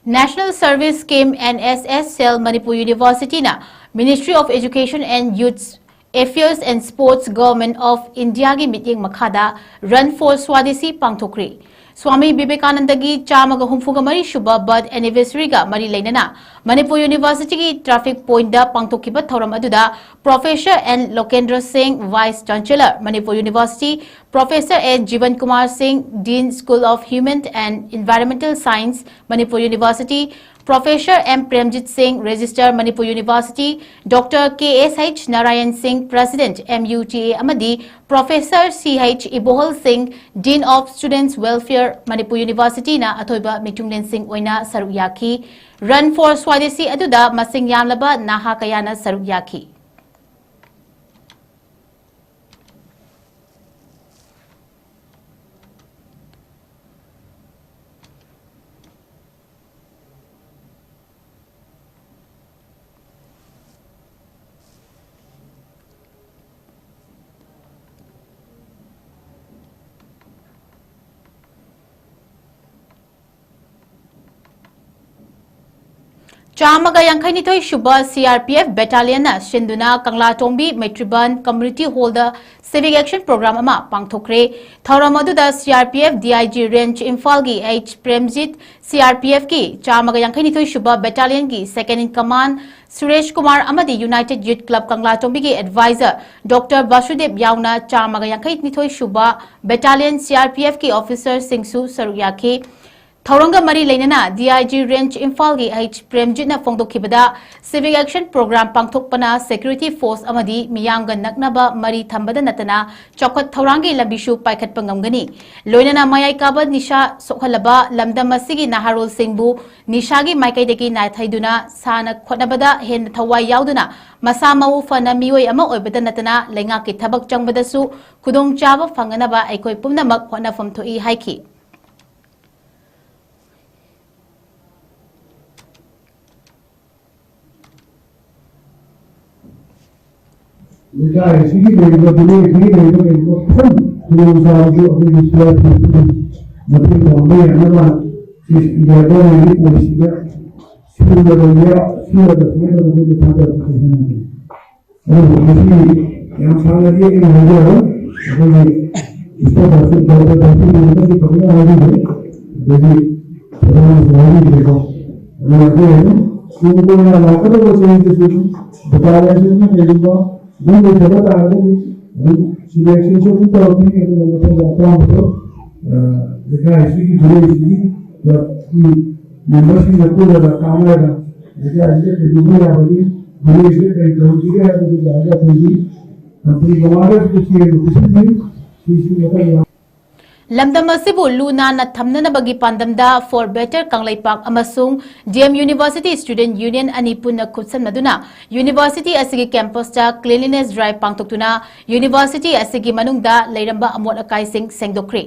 National Service Scheme, N S S, cell Manipur University ꯅ Ministry of Education and Youth Affairs and Sports, Government of India ꯒꯤ ꯃꯤꯠꯌꯦꯡ ꯃꯈꯥꯗ Run for Swadeshi ꯄꯥꯡꯊꯣꯛꯈ꯭ꯔꯤ꯫ ꯁ꯭ꯋꯥꯃꯤ ꯕꯤꯕꯦꯀꯥꯅꯟꯗꯒꯤ ꯆꯥꯝꯃꯒ ꯍꯨꯝꯐꯨꯒ ꯃꯔꯤ ꯁꯨꯕ birth anniversary ꯒ ꯃꯔꯤ ꯂꯩꯅꯅ ꯃꯅꯤꯄꯨꯔ University ꯒꯤ traffic point ꯗ ꯄꯥꯡꯊꯣꯛꯈꯤꯕ ꯊꯧꯔꯝ ꯑꯗꯨꯗ Professor N Lokendra Singh, Vice Chancellor, Manipur University, Professor A Jivan Kumar Singh, Dean, School of Human and Environmental Science, Manipur University, Professor M Premjit Singh, Registrar, Manipur University, Doctor K S H Narayan Singh, President, M U T A, ꯑꯃꯗꯤ Professor C H Ibohal Singh, Dean of Students Welfare, Manipur University ꯅ ꯑꯊꯣꯏꯕ ꯃꯤꯊꯨꯡꯂꯦꯟꯁꯤꯡ ꯑꯣꯏꯅ ꯁꯔꯨꯛ ꯌꯥꯈꯤ꯫ Run for Swadeshi ꯑꯗꯨꯗ ꯃꯁꯤꯡ ꯌꯥꯝꯂꯕ ꯅꯍꯥ ꯀꯌꯥꯅ ꯁꯔꯨꯛ ꯌꯥꯈꯤ꯫ ꯆꯥꯝꯃꯒ ꯌꯥꯡꯈꯩꯅꯤꯊꯣꯏ ꯁꯨꯕ C R P F Battalionꯅ ꯁꯤꯟꯗꯨꯅ ꯀꯪꯂꯥꯇꯣꯡꯕꯤ ꯃꯩꯇ꯭ꯔꯤꯕꯟ Community Hallꯗ Civic Action Program ꯑꯃ ꯄꯥꯡꯊꯣꯛꯈ꯭ꯔꯦ꯫ ꯊꯧꯔꯝ ꯑꯗꯨꯗ C R P F D I G Range ꯏꯝꯐꯥꯜꯒꯤ H Premjit, C R P Fꯀꯤ ꯆꯥꯝꯃꯒ ꯌꯥꯡꯈꯩꯅꯤꯊꯣꯏ ꯁꯨꯕ Battalionꯒꯤ Second in Command Suresh Kumar ꯑꯃꯗꯤ United Youth Club ꯀꯪꯂꯥꯇꯣꯡꯕꯤꯒꯤ Advisor Doctor ꯕꯥꯁꯨꯗꯦꯕ ꯌꯥꯎꯅ ꯆꯥꯝꯃꯒ ꯌꯥꯡꯈꯩꯅꯤꯊꯣꯏ ꯁꯨꯕ Battalion C R P Fꯀꯤ officerꯁꯤꯡꯁꯨ ꯁꯔꯨꯛ ꯌꯥꯈꯤ꯫ ꯊꯧꯔꯝꯒ ꯃꯔꯤ ꯂꯩꯅꯅ D I G Range ꯏꯝꯐꯥꯜꯒꯤ H ꯄ꯭ꯔꯦꯝꯖꯤꯠꯅ ꯐꯣꯡꯗꯣꯛꯈꯤꯕꯗ, Civic Action Program ꯄꯥꯡꯊꯣꯛꯄꯅ security force ꯑꯃꯗꯤ ꯃꯤꯌꯥꯝꯒ ꯅꯛꯅꯕ ꯃꯔꯤ ꯊꯝꯕꯗ ꯅꯠꯇꯅ ꯆꯥꯎꯈꯠ ꯊꯧꯔꯥꯡꯒꯤ ꯂꯝꯕꯤꯁꯨ ꯄꯥꯏꯈꯠꯄ ꯉꯝꯒꯅꯤ꯫ ꯂꯣꯏꯅꯅ ꯃꯌꯥꯏ ꯀꯥꯕ ꯅꯤꯁꯥ ꯁꯣꯛꯍꯜꯂꯕ ꯂꯝꯗꯝ ꯑꯁꯤꯒꯤ ꯅꯍꯥꯔꯣꯜꯁꯤꯡꯕꯨ ꯅꯤꯁꯥꯒꯤ ꯃꯥꯏꯀꯩꯗꯒꯤ ꯅꯥꯊꯩꯗꯨꯅ ꯁꯥꯟꯅ ꯈꯣꯠꯅꯕꯗ ꯍꯦꯟꯅ ꯊꯋꯥꯏ ꯌꯥꯎꯗꯨꯅ ꯃꯁꯥ ꯃꯎ ꯐꯅ ꯃꯤꯑꯣꯏ ꯑꯃ ꯑꯣꯏꯕꯗ ꯅꯠꯇꯅ ꯂꯩꯉꯥꯛꯀꯤ ꯊꯕꯛ ꯆꯪꯕꯗꯁꯨ ꯈꯨꯗꯣꯡꯆꯥꯕ ꯐꯪꯅꯅꯕ ꯑꯩꯈꯣꯏ ꯄꯨꯝꯅꯃꯛ ꯍꯣꯠꯅꯐꯝ ꯊꯣꯛꯏ ꯍꯥꯏꯈꯤ꯫ ꯂꯩꯀꯥꯏ ꯑꯁꯤꯒꯤ ꯂꯩꯔꯤꯕ ꯚꯤꯂꯦꯖ ꯑꯁꯤꯒꯤ ꯂꯩꯔꯤꯕ ꯀꯩꯒꯨꯝꯕ ꯈꯤꯇꯪ ꯈꯨꯗꯣꯡꯆꯥꯕꯁꯨ ꯑꯩꯈꯣꯏꯒꯤ ꯁꯤ ꯑꯥꯔ ꯄꯤ ꯑꯦꯐ ꯃꯇꯦꯡ ꯄꯥꯡꯕ ꯌꯥꯅꯕ ꯁꯤ ꯏꯟꯗꯤꯌꯥ ꯒꯣꯔꯃꯦꯟꯒꯤ ꯄꯣꯂꯤꯁꯤꯗ ꯁꯤꯜꯂꯕ ꯌꯥ-, ꯁꯤꯜꯂꯒ ꯁꯨꯃꯥꯏꯅ ꯑꯩꯈꯣꯏꯒꯤ ꯊꯥꯗꯔꯛꯄ ꯈꯪꯍꯟꯅꯤꯡꯉꯤ꯫ ꯑꯗꯨꯕꯨ ꯉꯁꯤ ꯌꯥꯝ ꯁꯥꯡꯅꯗꯤ ꯑꯩꯅ ꯍꯥꯏꯖꯔꯣꯏ꯫ ꯑꯩꯈꯣꯏꯒꯤ ꯏꯁꯄꯣꯔꯠ ꯗꯥꯏꯔꯦꯛꯇꯔ ꯗꯥꯛꯇꯔ ꯗꯥꯛꯇꯔ ꯃꯣꯍꯟꯗꯁꯨ ꯐꯖꯅ ꯍꯥꯏꯕꯤꯈ꯭ꯔꯦ꯫ ꯑꯗꯒꯤ ꯄ꯭ꯔꯙꯥꯟꯁꯨ ꯍꯥꯏꯕꯤꯈ꯭ꯔꯦꯀꯣ꯫ ꯑꯗꯨꯅ ꯑꯩꯈꯣꯏ ꯑꯗꯨꯝ ꯇꯨꯡ ꯀꯣꯏꯅ ꯂꯥꯛꯀꯗꯧꯕ ꯆꯍꯤꯗꯁꯨ ꯑꯗꯨꯝ ꯗꯤꯄꯥꯔꯠꯃꯦꯟꯁꯤꯅ ꯀꯩꯒꯨꯝꯕ ꯑꯗꯨꯝ ꯂꯩꯇꯕ ꯇꯥꯔꯒꯗꯤ ꯑꯗꯨꯝ ꯁꯤꯂꯦꯛꯁꯟꯁꯨ ꯑꯗꯨꯝ ꯇꯧꯔꯛꯈꯤꯅꯤ꯫ ꯑꯗꯨꯒ ꯃꯊꯪꯗ ꯑꯄꯥꯝꯕꯗꯣ, ꯑ, ꯂꯩꯀꯥꯏꯁꯤꯒꯤ, ꯚꯤꯂꯦꯖꯁꯤꯒꯤ ꯀ꯭ꯂꯕꯀꯤ ꯃꯦꯝꯕꯔꯁꯤꯡꯒ ꯄꯨꯜꯂꯒ ꯇꯥꯟꯅꯔꯒ ꯂꯩꯀꯥꯏꯁꯤꯗ ꯀꯩꯗꯧꯕ ꯌꯥꯕꯒꯦ, ꯚꯤꯂꯦꯖꯁꯤꯗ ꯀꯔꯤ ꯇꯧꯁꯤꯒꯦ ꯍꯥꯏꯕꯗꯨ ꯌꯥꯔꯒ ꯑꯩꯈꯣꯏꯒꯤ ꯀꯝꯄꯅꯤ ꯃꯃꯥꯡꯗ ꯆꯦꯟꯕ ꯄꯤꯁꯤꯟꯕꯤꯌꯨ꯫ ꯁꯤꯁꯤ ꯃꯊꯪ ꯂꯝꯗꯝ ꯑꯁꯤꯕꯨ ꯂꯨ ꯅꯥꯟꯅ ꯊꯝꯅꯅꯕꯒꯤ ꯄꯥꯟꯗꯝꯗ For Better ꯀꯪꯂꯩꯄꯥꯛ ꯑꯃꯁꯨꯡ D M University Student Union ꯑꯅꯤ ꯄꯨꯟꯅ ꯈꯨꯠꯁꯝꯅꯗꯨꯅ university ꯑꯁꯤꯒꯤ campusꯇ cleanliness drive ꯄꯥꯡꯊꯣꯛꯇꯨꯅ university ꯑꯁꯤꯒꯤ ꯃꯅꯨꯡꯗ ꯂꯩꯔꯝꯕ ꯑꯃꯣꯠ ꯑꯀꯥꯏꯁꯤꯡ ꯁꯦꯡꯗꯣꯛꯈ꯭ꯔꯦ꯫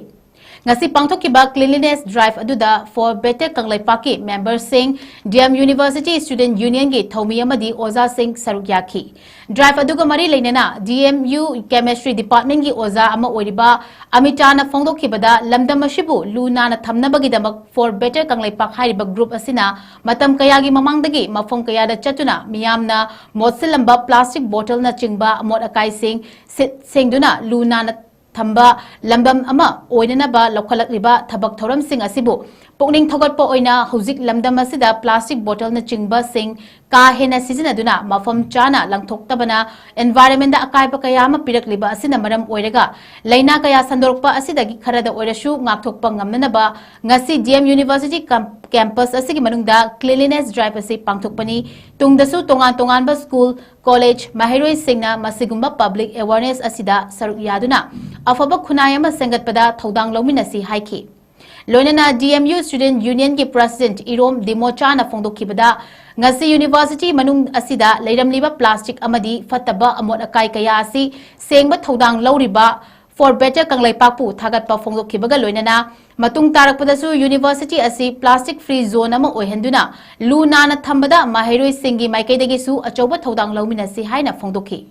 ꯉꯁꯤ ꯄꯥꯡꯊꯣꯛꯈꯤꯕ cleanliness drive ꯑꯗꯨꯗ For Better ꯀꯪꯂꯩꯄꯥꯛꯀꯤ memberꯁꯤꯡ, D M University Student Unionꯒꯤ ꯊꯧꯃꯤ ꯑꯃꯗꯤ ꯑꯣꯖꯥꯁꯤꯡ ꯁꯔꯨꯛ ꯌꯥꯈꯤ꯫ Drive ꯑꯗꯨꯒ ꯃꯔꯤ ꯂꯩꯅꯅ D M U Chemistry Departmentꯀꯤ ꯑꯣꯖꯥ ꯑꯃ ꯑꯣꯏꯔꯤꯕ ꯑꯃꯤꯇꯥꯅ ꯐꯣꯡꯗꯣꯛꯈꯤꯕꯗ, ꯂꯝꯗꯝ ꯑꯁꯤꯕꯨ ꯂꯨ ꯅꯥꯟꯅ ꯊꯝꯅꯕꯒꯤꯗꯃꯛ For Better ꯀꯪꯂꯩꯄꯥꯛ ꯍꯥꯏꯔꯤꯕ group ꯑꯁꯤꯅ ꯃꯇꯝ ꯀꯌꯥꯒꯤ ꯃꯃꯥꯡꯗꯒꯤ ꯃꯐꯝ ꯀꯌꯥꯗ ꯆꯠꯇꯨꯅ ꯃꯤꯌꯥꯝꯅ ꯃꯣꯠꯁꯤꯜꯂꯝꯕ plastic bottleꯅꯆꯤꯡꯕ ꯑꯃꯣꯠ ꯑꯀꯥꯏꯁꯤꯡ ꯁꯤꯠ ꯁꯦꯡꯗꯨꯅ ꯂꯨ ꯅꯥꯟꯅ ꯊꯝꯕ ꯂꯝꯗꯝ ꯑꯃ ꯑꯣꯏꯅꯅꯕ ꯂꯧꯈꯠꯂꯛꯂꯤꯕ ꯊꯕꯛ ꯊꯧꯔꯝꯁꯤꯡ ꯑꯁꯤꯕꯨ ꯄꯨꯛꯅꯤꯡ ꯊꯧꯒꯠꯄ ꯑꯣꯏꯅ ꯍꯧꯖꯤꯛ ꯂꯝꯗꯝ ꯑꯁꯤꯗ plastic bottleꯅꯆꯤꯡꯕꯁꯤꯡ ꯀꯥ ꯍꯦꯟꯅ ꯁꯤꯖꯤꯟꯅꯗꯨꯅ ꯃꯐꯝ ꯆꯥꯅ ꯂꯪꯊꯣꯛꯇꯕꯅ environmentꯗ ꯑꯀꯥꯏꯕ ꯀꯌꯥ ꯑꯃ ꯄꯤꯔꯛꯂꯤꯕ ꯑꯁꯤꯅ ꯃꯔꯝ ꯑꯣꯏꯔꯒ ꯂꯥꯏꯅꯥ ꯀꯌꯥ ꯁꯟꯗꯣꯔꯛꯄ ꯑꯁꯤꯗꯒꯤ ꯈꯔꯗ ꯑꯣꯏꯔꯁꯨ ꯉꯥꯛꯊꯣꯛꯄ ꯉꯝꯅꯅꯕ ꯉꯁꯤ D M University cam-, campus ꯑꯁꯤꯒꯤ ꯃꯅꯨꯡꯗ cleanliness drive ꯑꯁꯤ ꯄꯥꯡꯊꯣꯛꯄꯅꯤ꯫ ꯇꯨꯡꯗꯁꯨ ꯇꯣꯉꯥꯟ ꯇꯣꯉꯥꯟꯕ school, college, ꯃꯍꯩꯔꯣꯏꯁꯤꯡꯅ ꯃꯁꯤꯒꯨꯝꯕ public awareness ꯑꯁꯤꯗ ꯁꯔꯨꯛ ꯌꯥꯗꯨꯅ ꯑꯐꯕ ꯈꯨꯟꯅꯥꯏ ꯑꯃ ꯁꯦꯝꯒꯠꯄꯗ ꯊꯧꯗꯥꯡ ꯂꯧꯃꯤꯟꯅꯁꯤ ꯍꯥꯏꯈꯤ꯫ ꯂꯣꯏꯅꯅ D M U Student Unionꯒꯤ President ꯏꯔꯣꯝ ꯗꯤꯃꯣꯆꯥꯅ ꯐꯣꯡꯗꯣꯛꯈꯤꯕꯗ, ꯉꯁꯤ university ꯃꯅꯨꯡ ꯑꯁꯤꯗ ꯂꯩꯔꯝꯂꯤꯕ plastic ꯑꯃꯗꯤ ꯐꯠꯇꯕ ꯑꯃꯣꯠ ꯑꯀꯥꯏ ꯀꯌꯥ ꯑꯁꯤ ꯁꯦꯡꯕ ꯊꯧꯗꯥꯡ ꯂꯧꯔꯤꯕ For Better ꯀꯪꯂꯩꯄꯥꯛꯄꯨ ꯊꯥꯒꯠꯄ ꯐꯣꯡꯗꯣꯛꯈꯤꯕꯒ ꯂꯣꯏꯅꯅ ꯃꯇꯨꯡ ꯇꯥꯔꯛꯄꯗꯁꯨ university ꯑꯁꯤ plastic free zone ꯑꯃ ꯑꯣꯏꯍꯟꯗꯨꯅ ꯂꯨ ꯅꯥꯟꯅ ꯊꯝꯕꯗ ꯃꯍꯩꯔꯣꯏꯁꯤꯡꯒꯤ ꯃꯥꯏꯀꯩꯗꯒꯤꯁꯨ ꯑꯆꯧꯕ ꯊꯧꯗꯥꯡ ꯂꯧꯃꯤꯟꯅꯁꯤ ꯍꯥꯏꯅ ꯐꯣꯡꯗꯣꯛꯈꯤ꯫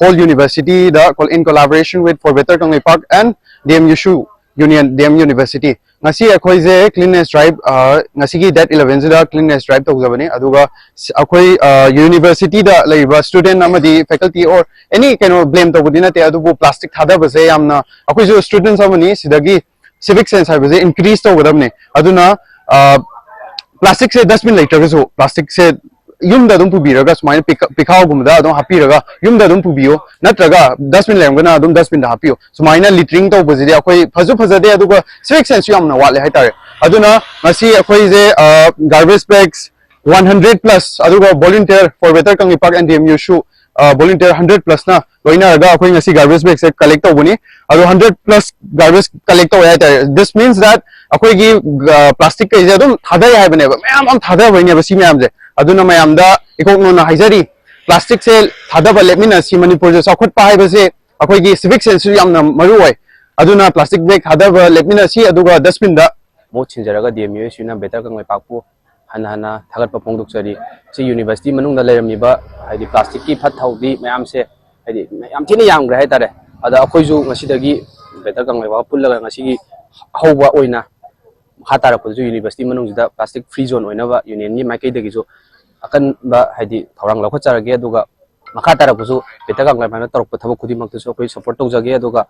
Whole university, the col- in collaboration with For Better Kangleipak and D M U Shu Union, D M University, ꯉꯁꯤ ꯑꯩꯈꯣꯏꯁꯦ cleanliness drive, ꯑ, ꯉꯁꯤꯒꯤ date eleven ꯁꯤꯗ cleanliness drive ꯇꯧꯖꯕꯅꯤ꯫ ꯑꯗꯨꯒ ꯁ- ꯑꯩꯈꯣꯏ, ꯑ, university ꯗ ꯂꯩꯔꯤꯕ student ꯑꯃꯗꯤ faculty or any ꯀꯩꯅꯣ blame ꯇꯧꯕꯗꯤ ꯅꯠꯇꯦ, ꯑꯗꯨꯕꯨ plastic ꯊꯥꯗꯕꯁꯦ ꯌꯥꯝꯅ, ꯑꯩꯈꯣꯏꯁꯨ students ꯑꯃꯅꯤ, ꯁꯤꯗꯒꯤ civic sense ꯍꯥꯏꯕꯁꯦ increase ꯇꯧꯒꯗꯕꯅꯤ꯫ ꯑꯗꯨꯅ, ꯑ, plastic ꯁꯦ dustbin ꯂꯩꯇ꯭ꯔꯒꯁꯨ plastic ꯁꯦ ꯌꯨꯝꯗ ꯑꯗꯨꯝ ꯄꯨꯕꯤꯔꯒ ꯁꯨꯃꯥꯏꯅ ꯄꯤꯈꯥꯎꯒꯨꯝꯕꯗ ꯑꯗꯨꯝ ꯍꯥꯞꯄꯤꯔꯒ ꯌꯨꯝꯗ ꯑꯗꯨꯝ ꯄꯨꯕꯤꯌꯨ, ꯅꯠꯇ꯭ꯔꯒ dustbin ꯂꯩꯔꯝꯒꯅ ꯑꯗꯨꯝ dustbin ꯗ ꯍꯥꯞꯄꯤꯌꯨ꯫ ꯁꯨꯃꯥꯏꯅ littering ꯇꯧꯕꯁꯤꯗꯤ ꯑꯩꯈꯣꯏ ꯐꯁꯨ ꯐꯖꯗꯦ, ꯑꯗꯨꯒ civic sense ꯁꯨ ꯌꯥꯝꯅ ꯋꯥꯠꯂꯦ ꯍꯥꯏꯇꯥꯔꯦ꯫ ꯑꯗꯨꯅ ꯉꯁꯤ ꯑꯩꯈꯣꯏꯁꯦ, ꯑ, garbage bags one hundred plus, ꯑꯗꯨꯒ volunteer For Better Kangleipak and D M U ꯁꯨ, ꯑ, volunteer hundred plus ꯅ ꯂꯣꯏꯅꯔꯒ ꯑꯩꯈꯣꯏ ꯉꯁꯤ garbage bag ꯁꯦ collect ꯇꯧꯕꯅꯤ꯫ ꯑꯗꯣ hundred plus garbage collect ꯇꯧꯋꯦ ꯍꯥꯏꯇꯥꯔꯦ꯫ This means that ꯑꯩꯈꯣꯏꯒꯤ, ꯑ, plastic ꯀꯩꯁꯦ ꯑꯗꯨꯝ ꯊꯥꯗꯩ ꯍꯥꯏꯕꯅꯦꯕ, ꯃꯌꯥꯝ ꯑꯃ ꯊꯥꯗꯕꯩꯅꯦꯕ ꯁꯤ ꯃꯌꯥꯝꯁꯦ꯫ ꯑꯗꯨꯅ ꯃꯌꯥꯝꯗ ꯏꯀꯣꯛ ꯅꯣꯟꯅ ꯍꯥꯏꯖꯔꯤ, plastic ꯁꯦ ꯊꯥꯗꯕ ꯂꯦꯞꯃꯤꯟꯅꯁꯤ꯫ ꯃꯅꯤꯄꯨꯔꯁꯦ ꯆꯥꯎꯈꯠꯄ ꯍꯥꯏꯕꯁꯦ ꯑꯩꯈꯣꯏꯒꯤ civic senseꯁꯨ ꯌꯥꯝꯅ ꯃꯔꯨ ꯑꯣꯏ꯫ ꯑꯗꯨꯅ plastic bag ꯊꯥꯗꯕ ꯂꯦꯞꯃꯤꯟꯅꯁꯤ, ꯑꯗꯨꯒ dustbinꯗ꯫ ꯃꯍꯨꯠ ꯁꯤꯟꯖꯔꯒ D M U S Uꯅ Better ꯀꯪꯂꯩꯄꯥꯛꯄꯨ ꯍꯟꯅ ꯍꯟꯅ ꯊꯥꯒꯠꯄ ꯐꯣꯡꯗꯣꯛꯆꯔꯤ꯫ ꯁꯤ university ꯃꯅꯨꯡꯗ ꯂꯩꯔꯝꯃꯤꯕ, ꯍꯥꯏꯗꯤ, plasticꯀꯤ ꯐꯠꯇ ꯍꯥꯎꯗꯤ ꯃꯌꯥꯝꯁꯦ, ꯍꯥꯏꯗꯤ, ꯌꯥꯝ ꯊꯤꯅ ꯌꯥꯝꯈ꯭ꯔꯦ ꯍꯥꯏꯇꯥꯔꯦ꯫ ꯑꯗ ꯑꯩꯈꯣꯏꯁꯨ ꯉꯁꯤꯗꯒꯤ Better ꯀꯪꯂꯩꯄꯥꯛ ꯄꯨꯜꯂꯒ ꯉꯁꯤꯒꯤ ꯑꯍꯧꯕ ꯑꯣꯏꯅ ꯃꯈꯥ ꯇꯥꯔꯛꯄꯗꯁꯨ university ꯃꯅꯨꯡꯁꯤꯗ plastic free zone ꯑꯣꯏꯅꯕ unionꯒꯤ ꯃꯥꯏꯀꯩꯗꯒꯤꯁꯨ ꯑꯀꯟꯕ, ꯍꯥꯏꯗꯤ, ꯊꯧꯔꯥꯡ ꯂꯧꯈꯠꯆꯔꯒꯦ꯫ ꯑꯗꯨꯒ ꯃꯈꯥ ꯇꯥꯔꯛꯄꯁꯨ Better ꯀꯪꯂꯩꯄꯥꯛꯅ ꯇꯧꯔꯛꯄ ꯊꯕꯛ ꯈꯨꯗꯤꯡꯃꯛꯇꯁꯨ ꯑꯩꯈꯣꯏ support ꯇꯧꯖꯒꯦ꯫ ꯑꯗꯨꯒ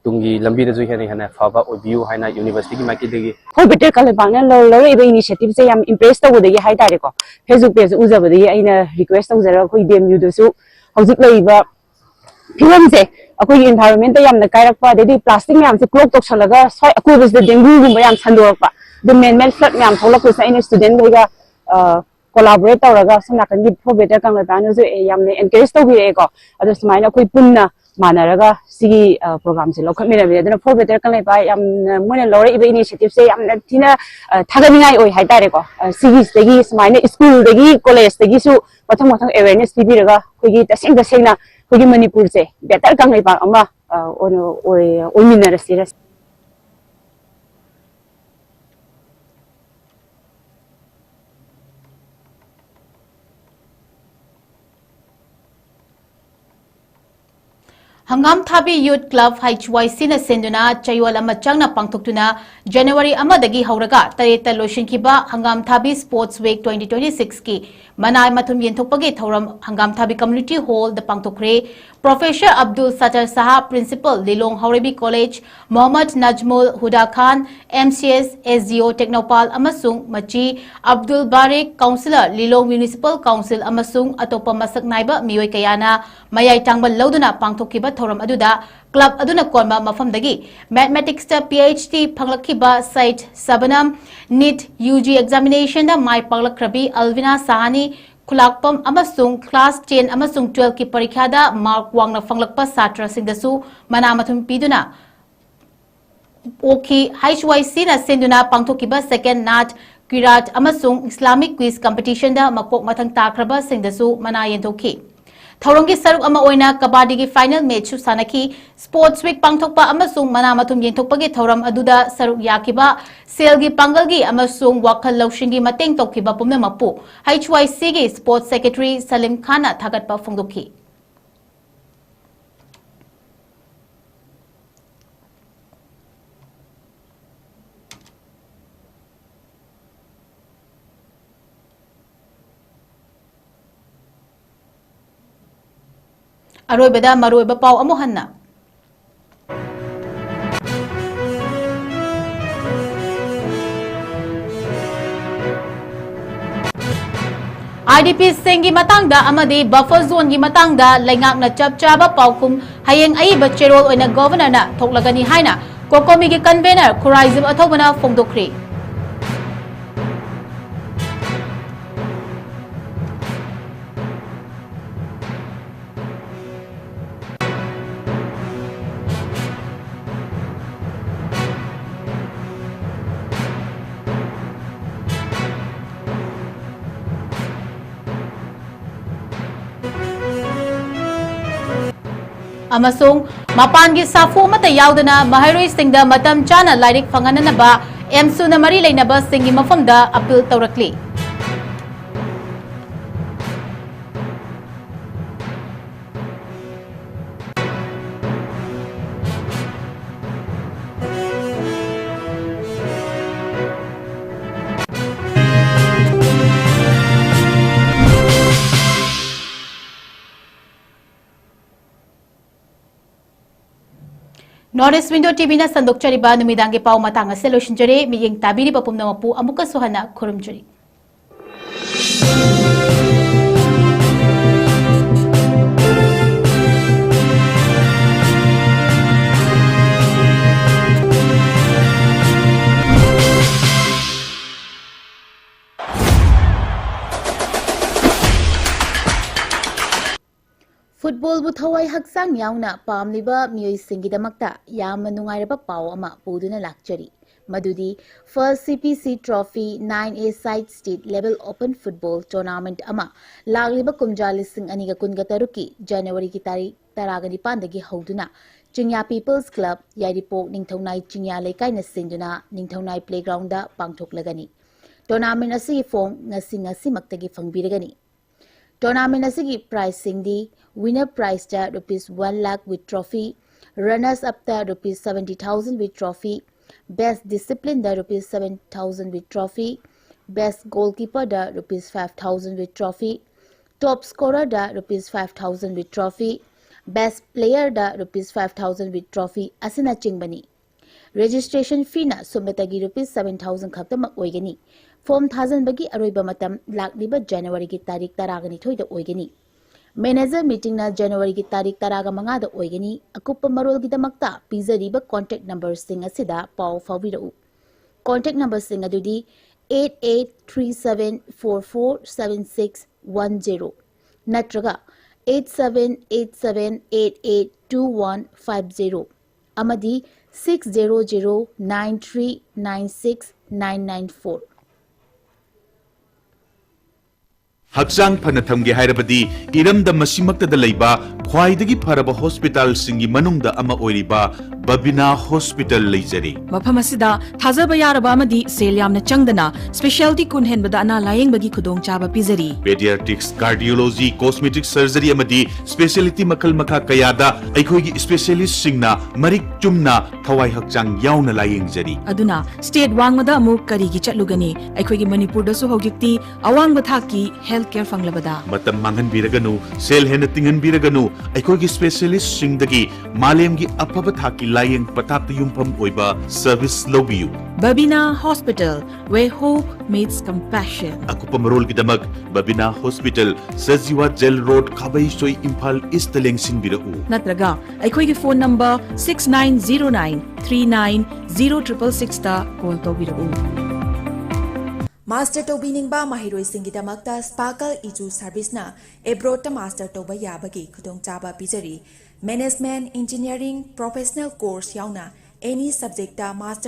ꯇꯨꯡꯒꯤ ꯂꯝꯕꯤꯗꯁꯨ ꯍꯦꯟꯅ ꯍꯦꯟꯅ ꯐꯕ ꯑꯣꯏꯕꯤꯌꯨ ꯍꯥꯏꯅ universityꯒꯤ ꯃꯥꯏꯀꯩꯗꯒꯤ꯫ For Better ꯀꯪꯂꯩꯄꯥꯛꯅ ꯂꯧ-, ꯂꯧꯔꯛꯏꯕ initiativeꯁꯦ ꯌꯥꯝ impress ꯇꯧꯕꯗꯒꯤ ꯍꯥꯏꯇꯥꯔꯦꯀꯣ, Facebook pageꯇ ꯎꯖꯕꯗꯒꯤ ꯑꯩꯅ request ꯇꯧꯖꯔꯒ ꯑꯩꯈꯣꯏ D M Uꯗꯁꯨ ꯍꯧꯖꯤꯛ ꯂꯩꯔꯤꯕ ꯐꯤꯕꯝꯁꯦ, ꯑꯩꯈꯣꯏꯒꯤ environmentꯇ ꯌꯥꯝꯅ ꯀꯥꯏꯔꯛꯄ, ꯑꯗꯩꯗꯤ plastic ꯃꯌꯥꯝꯁꯦ clog ꯇꯧꯁꯜꯂꯒ ꯁ꯭ꯋꯥꯏ ꯑꯀꯣꯏꯕꯁꯤꯗ dengueꯒꯨꯝꯕ ꯌꯥꯝ ꯁꯟꯗꯣꯔꯛꯄ, ꯑꯗꯨ man-made flood ꯃꯌꯥꯝ ꯊꯣꯛꯂꯛꯄꯁꯤꯗ ꯑꯩꯅ studentꯈꯩꯒ, ꯑ, collaborate ꯇꯧꯔꯒ ꯁꯣꯝ ꯅꯥꯀꯟꯒꯤ For Better ꯀꯪꯂꯩꯄꯥꯛꯅꯁꯨ, ꯑꯦ, ꯌꯥꯝꯅ encourage ꯇꯧꯕꯤꯔꯛꯑꯦꯀꯣ꯫ ꯑꯗꯣ ꯁꯨꯃꯥꯏꯅ ꯑꯩꯈꯣꯏ ꯄꯨꯟꯅ ꯃꯥꯟꯅꯔꯒ ꯁꯤꯒꯤ, ꯑ, programꯁꯦ ꯂꯧꯈꯠꯃꯤꯟꯅꯕꯅꯦ꯫ ꯑꯗꯨꯅ For Better ꯀꯪꯂꯩꯄꯥꯛ ꯌꯥꯝꯅ, ꯃꯣꯏꯅ ꯂꯧꯔꯛꯏꯕ initiativeꯁꯦ ꯌꯥꯝꯅ ꯊꯤꯅ, ꯑ, ꯊꯥꯒꯠꯅꯤꯡꯉꯥꯏ ꯑꯣꯏ ꯍꯥꯏꯇꯥꯔꯦꯀꯣ꯫ ꯑ, ꯁꯤꯒꯤꯁꯤꯗꯒꯤ ꯁꯨꯃꯥꯏꯅ schoolꯗꯒꯤ collegeꯇꯒꯤꯁꯨ ꯃꯊꯪ ꯃꯊꯪ awareness ꯄꯤꯕꯤꯔꯒ ꯑꯩꯈꯣꯏꯒꯤ ꯇꯁꯦꯡ ꯇꯁꯦꯡꯅ ꯑꯩꯈꯣꯏꯒꯤ ꯃꯅꯤꯄꯨꯔꯁꯦ better ꯀꯪꯂꯩꯄꯥꯛ ꯑꯃ, ꯑ, ꯑꯣꯏꯅ ꯑꯣꯏ-, ꯑꯣꯏꯃꯤꯟꯅꯔꯁꯤ꯫ ꯍꯪꯒꯥꯝ ꯊꯥꯕꯤ Youth Club, H Y Cꯅ ꯁꯤꯟꯗꯨꯅ ꯆꯌꯣꯜ ꯑꯃ ꯆꯪꯅ ꯄꯥꯡꯊꯣꯛꯇꯨꯅ January ꯑꯃꯗꯒꯤ ꯍꯧꯔꯒ ꯇꯔꯦꯠꯇ ꯂꯣꯏꯁꯤꯟꯈꯤꯕ ꯍꯪꯒꯥꯝ ꯊꯥꯕꯤ Sports Week twenty twenty-sixꯀꯤ ꯃꯅꯥꯏ ꯃꯊꯨꯝ ꯌꯦꯟꯊꯣꯛꯄꯒꯤ ꯊꯧꯔꯝ ꯍꯪꯒꯥꯝ ꯊꯥꯕꯤ Community Hallꯗ ꯄꯥꯡꯊꯣꯛꯈ꯭ꯔꯦ꯫ Professor Abdul Sattar Saha, Principal, Lilong Haorebi College, Mohammad Najmul Huda Khan, M C S, S D O Technopal ꯑꯃꯁꯨꯡ ꯃꯆꯤ Abdul Barik, Councillor, Lilong Municipal Council ꯑꯃꯁꯨꯡ ꯑꯇꯣꯞꯄ ꯃꯁꯛ ꯅꯥꯏꯕ ꯃꯤꯑꯣꯏ ꯀꯌꯥꯅ ꯃꯌꯥꯏ ꯇꯥꯡꯕ ꯂꯧꯗꯨꯅ ꯄꯥꯡꯊꯣꯛꯈꯤꯕ ꯊꯧꯔꯝ ꯑꯗꯨꯗ club ꯑꯗꯨꯅ ꯀꯣꯟꯕ ꯃꯐꯝꯗꯒꯤ Mathematicsꯇ P H D ꯐꯪꯂꯛꯈꯤꯕ Said Sabanam, NEET U G examinationꯗ ꯃꯥꯏ ꯄꯥꯛꯂꯛꯈ꯭ꯔꯕꯤ Alvina Sahani, ꯈꯨꯂꯥꯛꯄꯝ ꯑꯃꯁꯨꯡ class ten ꯑꯃꯁꯨꯡ twelveꯀꯤ ꯄꯔꯤꯈ꯭ꯌꯥꯗ mark ꯋꯥꯡꯅ ꯐꯪꯂꯛꯄ ꯁꯥꯇ꯭ꯔꯁꯤꯡꯗꯁꯨ ꯃꯅꯥ ꯃꯊꯨꯝ ꯄꯤꯗꯨꯅ ꯑꯣꯛꯈꯤ꯫ H Y Cꯅ ꯁꯤꯟꯗꯨꯅ ꯄꯥꯡꯊꯣꯛꯈꯤꯕ Second Naat, Qiraat ꯑꯃꯁꯨꯡ Islamic Quiz Competitionꯗ ꯃꯀꯣꯛ ꯃꯊꯪ ꯇꯥꯈ꯭ꯔꯕꯁꯤꯡꯗꯁꯨ ꯃꯅꯥ ꯌꯦꯟꯊꯣꯛꯈꯤ꯫ ꯊꯧꯔꯝꯒꯤ ꯁꯔꯨꯛ ꯑꯃ ꯑꯣꯏꯅ ꯀꯕꯥꯗꯤꯒꯤ final matchꯁꯨ ꯁꯥꯟꯅꯈꯤ꯫ Sports Week ꯄꯥꯡꯊꯣꯛꯄ ꯑꯃꯁꯨꯡ ꯃꯅꯥ ꯃꯊꯨꯝ ꯌꯦꯟꯊꯣꯛꯄꯒꯤ ꯊꯧꯔꯝ ꯑꯗꯨꯗ ꯁꯔꯨꯛ ꯌꯥꯈꯤꯕ ꯁꯦꯜꯒꯤ ꯄꯥꯡꯒꯜꯒꯤ ꯑꯃꯁꯨꯡ ꯋꯥꯈꯜ ꯂꯧꯁꯤꯡꯒꯤ ꯃꯇꯦꯡ ꯇꯧꯈꯤꯕ ꯄꯨꯝꯅꯃꯛꯄꯨ H Y Cꯒꯤ Sports Secretary ꯁꯂꯤꯝ ꯈꯥꯟꯅ ꯊꯥꯒꯠꯄ ꯐꯣꯡꯗꯣꯛꯈꯤ꯫ ꯑꯔꯣꯏꯕꯗ ꯃꯔꯨꯑꯣꯏꯕ ꯄꯥꯎ ꯑꯃꯨꯛ ꯍꯟꯅ꯫ IDPꯁꯤꯡꯒꯤ ꯃꯇꯥꯡꯗ ꯑꯃꯗꯤ buffer zoneꯒꯤ ꯃꯇꯥꯡꯗ ꯂꯩꯉꯥꯛꯅ ꯆꯞ ꯆꯥꯕ ꯄꯥꯎꯈꯨꯝ ꯍꯌꯦꯡ ꯑꯏꯕ ꯆꯦꯔꯣꯜ ꯑꯣꯏꯅ Governorꯅ ꯊꯣꯛꯂꯒꯅꯤ ꯍꯥꯏꯅ COCOMIꯒꯤ convener ꯈꯨꯔꯥꯏꯖꯝ ꯑꯊꯧꯕꯅ ꯐꯣꯡꯗꯣꯛꯈ꯭ꯔꯤ꯫ ꯑꯃꯁꯨꯡ ꯃꯄꯥꯟꯒꯤ ꯁꯥꯐꯨ ꯑꯃꯠꯇ ꯌꯥꯎꯗꯅ ꯃꯍꯩꯔꯣꯏꯁꯤꯡꯗ ꯃꯇꯝ ꯆꯥꯅ ꯂꯥꯏꯔꯤꯛ ꯐꯪꯍꯟꯅꯅꯕ AMSUꯅ ꯃꯔꯤ ꯂꯩꯅꯕꯁꯤꯡꯒꯤ ꯃꯐꯝꯗ appeal ꯇꯧꯔꯛꯂꯤ꯫ North East Window TVꯅ ꯁꯟꯗꯣꯛꯆꯔꯤꯕ ꯅꯨꯃꯤꯗꯥꯡꯒꯤ ꯄꯥꯎ ꯃꯇꯥꯡ ꯑꯁꯤꯗ ꯂꯣꯏꯁꯤꯟꯖꯔꯦ꯫ ꯃꯤꯠꯌꯦꯡ ꯇꯥꯕꯤꯔꯤꯕ ꯄꯨꯝꯅꯃꯛꯄꯨ ꯑꯃꯨꯛꯀꯁꯨ ꯍꯟꯅ ꯈꯨꯔꯨꯝꯖꯔꯤ꯫ Football ꯐꯨꯠꯕꯣꯜꯕꯨ ꯊꯋꯥꯏ ꯍꯛꯆꯥꯡ ꯌꯥꯎꯅ ꯄꯥꯝꯂꯤꯕ ꯃꯤꯑꯣꯏꯁꯤꯡꯒꯤꯗꯃꯛꯇ ꯌꯥꯝꯅ ꯅꯨꯡꯉꯥꯏꯔꯕ ꯄꯥꯎ ꯑꯃ ꯄꯨꯗꯨꯅ ꯂꯥꯛꯆꯔꯤ꯫ ꯃꯗꯨꯗꯤ First C P C Trophy nine A Side State Level Open Football Tournament ꯑꯃ ꯂꯥꯛꯂꯤꯕ ꯀꯨꯝꯖꯥ ꯂꯤꯁꯤꯡ ꯑꯅꯤꯒ ꯀꯨꯟꯒ ꯇꯔꯨꯛꯀꯤ ꯖꯅꯋꯥꯔꯤꯒꯤ ꯇꯥꯔꯤꯛ ꯇꯔꯥꯒ ꯅꯤꯄꯥꯟꯗꯒꯤ ꯍꯧꯗꯨꯅ ꯆꯤꯡꯌꯥ People's Club, ꯌꯥꯏꯔꯤꯄꯣꯛ ꯅꯤꯡꯊꯧꯅꯥꯏ ꯆꯤꯡꯌꯥ ꯂꯩꯀꯥꯏꯅ ꯁꯤꯟꯗꯨꯅ ꯅꯤꯡꯊꯧꯅꯥꯏ Playgroundꯗ ꯄꯥꯡꯊꯣꯛꯂꯒꯅꯤ꯫ Tournament ꯑꯁꯤꯒꯤ form ꯉꯁꯤ ꯉꯁꯤꯃꯛꯇꯒꯤ ꯐꯪꯕꯤꯔꯒꯅꯤ꯫ Tournament ꯑꯁꯤꯒꯤ prizeꯁꯤꯡꯗꯤ: winner prizeꯇ rupees one lakh with trophy, runners upꯇ rupees seventy thousand with trophy, best disciplineꯗ rupees seven thousand with trophy, best goalkeeperꯗ rupees five thousand with trophy, top scorerꯗ rupees five thousand with trophy, best playerꯗ rupees five thousand with trophy ꯑꯁꯤꯅꯆꯤꯡꯕꯅꯤ꯫ Registration feeꯅ ꯁꯨꯞꯅꯇꯒꯤ rupees seven thousand ꯈꯛꯇꯃꯛ ꯑꯣꯏꯒꯅꯤ꯫ Form ꯊꯥꯖꯤꯟꯕꯒꯤ ꯑꯔꯣꯏꯕ ꯃꯇꯝ ꯂꯥꯛꯂꯤꯕ ꯖꯅꯋꯥꯔꯤꯒꯤ ꯇꯥꯔꯤꯛ ꯇꯔꯥꯒ ꯅꯤꯊꯣꯏꯗ ꯑꯣꯏꯒꯅꯤ꯫ Manager meetingꯅ ꯖꯅꯋꯥꯔꯤꯒꯤ ꯇꯥꯔꯤꯛ ꯇꯔꯥꯒ ꯃꯉꯥꯗ ꯑꯣꯏꯒꯅꯤ꯫ ꯑꯀꯨꯞꯄ ꯃꯔꯣꯜꯒꯤꯗꯃꯛꯇ ꯄꯤꯖꯔꯤꯕ contact numberꯁꯤꯡ ꯑꯁꯤꯗ ꯄꯥꯎ ꯐꯥꯎꯕꯤꯔꯛꯎ꯫ Contact numberꯁꯤꯡ ꯑꯗꯨꯗꯤ eight eight three seven four four seven six one zero ꯅꯠꯇ꯭ꯔꯒ eight seven eight seven eight eight two one five zero ꯑꯃꯗꯤ six zero zero nine three nine six nine nine four꯫ ꯍꯛꯆꯥꯡ ꯐꯅ ꯊꯝꯒꯦ ꯍꯥꯏꯔꯕꯗꯤ ꯏꯔꯝꯗꯝ ꯑꯁꯤꯃꯛꯇꯗ ꯂꯩꯕ ꯈ꯭ꯋꯥꯏꯗꯒꯤ ꯐꯔꯕ hospitalꯁꯤꯡꯒꯤ ꯃꯅꯨꯡꯗ ꯑꯃ ꯑꯣꯏꯔꯤꯕ ꯕꯕꯤꯅꯥ Hospital ꯂꯩꯖꯔꯤ꯫ ꯃꯐꯝ ꯑꯁꯤꯗ ꯊꯥꯖꯕ ꯌꯥꯔꯕ ꯑꯃꯗꯤ ꯁꯦꯜ ꯌꯥꯝꯅ ꯆꯪꯗꯅ specialty ꯀꯨꯟ ꯍꯦꯟꯕꯗ ꯑꯅꯥ ꯂꯥꯌꯦꯡꯕꯒꯤ ꯈꯨꯗꯣꯡꯆꯥꯕ ꯄꯤꯖꯔꯤ꯫ Pediatrics, cardiology, cosmetic surgery ꯑꯃꯗꯤ specialty ꯃꯈꯜ ꯃꯈꯥ ꯀꯌꯥꯗ ꯑꯩꯈꯣꯏꯒꯤ specialistꯁꯤꯡꯅ ꯃꯔꯤꯛ ꯆꯨꯝꯅ ꯊꯋꯥꯏ ꯍꯛꯆꯥꯡ ꯌꯥꯎꯅ ꯂꯥꯌꯦꯡꯖꯔꯤ꯫ ꯑꯗꯨꯅ state ꯋꯥꯡꯃꯗ ꯑꯃꯨꯛ ꯀꯔꯤꯒꯤ ꯆꯠꯂꯨꯒꯅꯤ? ꯑꯩꯈꯣꯏꯒꯤ ꯃꯅꯤꯄꯨꯔꯗꯁꯨ ꯍꯧꯖꯤꯛꯇꯤ ꯑꯋꯥꯡꯕ ꯊꯥꯛꯀꯤ health care ꯐꯪꯂꯕꯗ꯫ ꯃꯇꯝ ꯃꯥꯡꯍꯟꯕꯤꯔꯒꯅꯨ, ꯁꯦꯜ ꯍꯦꯟꯅ ꯇꯤꯡꯍꯟꯕꯤꯔꯒꯅꯨ, ꯑꯩꯈꯣꯏꯒꯤ specialistꯁꯤꯡꯗꯒꯤ ꯃꯥꯂꯦꯝꯒꯤ ꯑꯐꯕ ꯊꯥꯛꯀꯤ ꯂꯥꯌꯦꯡ ꯄꯊꯥꯞꯇ ꯌꯨꯝꯐꯝ ꯑꯣꯏꯕ service ꯂꯧꯕꯤꯌꯨ꯫ Babina Hospital, where hope meets compassion. ꯑꯀꯨꯞꯄ ꯃꯔꯣꯜꯒꯤꯗꯃꯛ Babina Hospital, Sajiwa Jail Road, ꯈꯥꯕꯩꯁꯣꯏ, Imphal Eastꯇ ꯂꯦꯡꯁꯤꯟꯕꯤꯔꯛꯎ꯫ ꯅꯠꯇ꯭ꯔꯒ ꯑꯩꯈꯣꯏꯒꯤ phone number six nine zero nine three nine zero triple sixꯇ call ꯇꯧꯕꯤꯔꯛꯎ꯫ ꯃꯥꯁꯇꯔ ꯇꯧꯕꯤꯅꯤꯡꯕ ꯃꯍꯩꯔꯣꯏꯁꯤꯡꯒꯤꯗꯃꯛꯇ ꯁ꯭ꯄꯥꯔꯀꯜ ꯏꯖꯨ ꯁꯔꯚꯤꯁꯅ ꯑꯦꯕ꯭ꯔꯣꯗꯇ ꯃꯥꯁꯇꯔ ꯇꯧꯕ ꯌꯥꯕꯒꯤ ꯈꯨꯗꯣꯡꯆꯥꯕ ꯄꯤꯖꯔꯤ꯫ ꯃꯦꯅꯦꯖꯃꯦꯟꯠ, ꯏꯟꯖꯤꯅꯤꯌꯥꯔꯤꯡ, ꯄ꯭ꯔꯣꯐꯦꯁꯅꯦꯜ ꯀꯣꯔꯁ ꯌꯥꯎꯅ ꯑꯦꯅꯤ ꯁꯕꯖꯦꯛꯇ ꯃꯥꯁꯇꯔ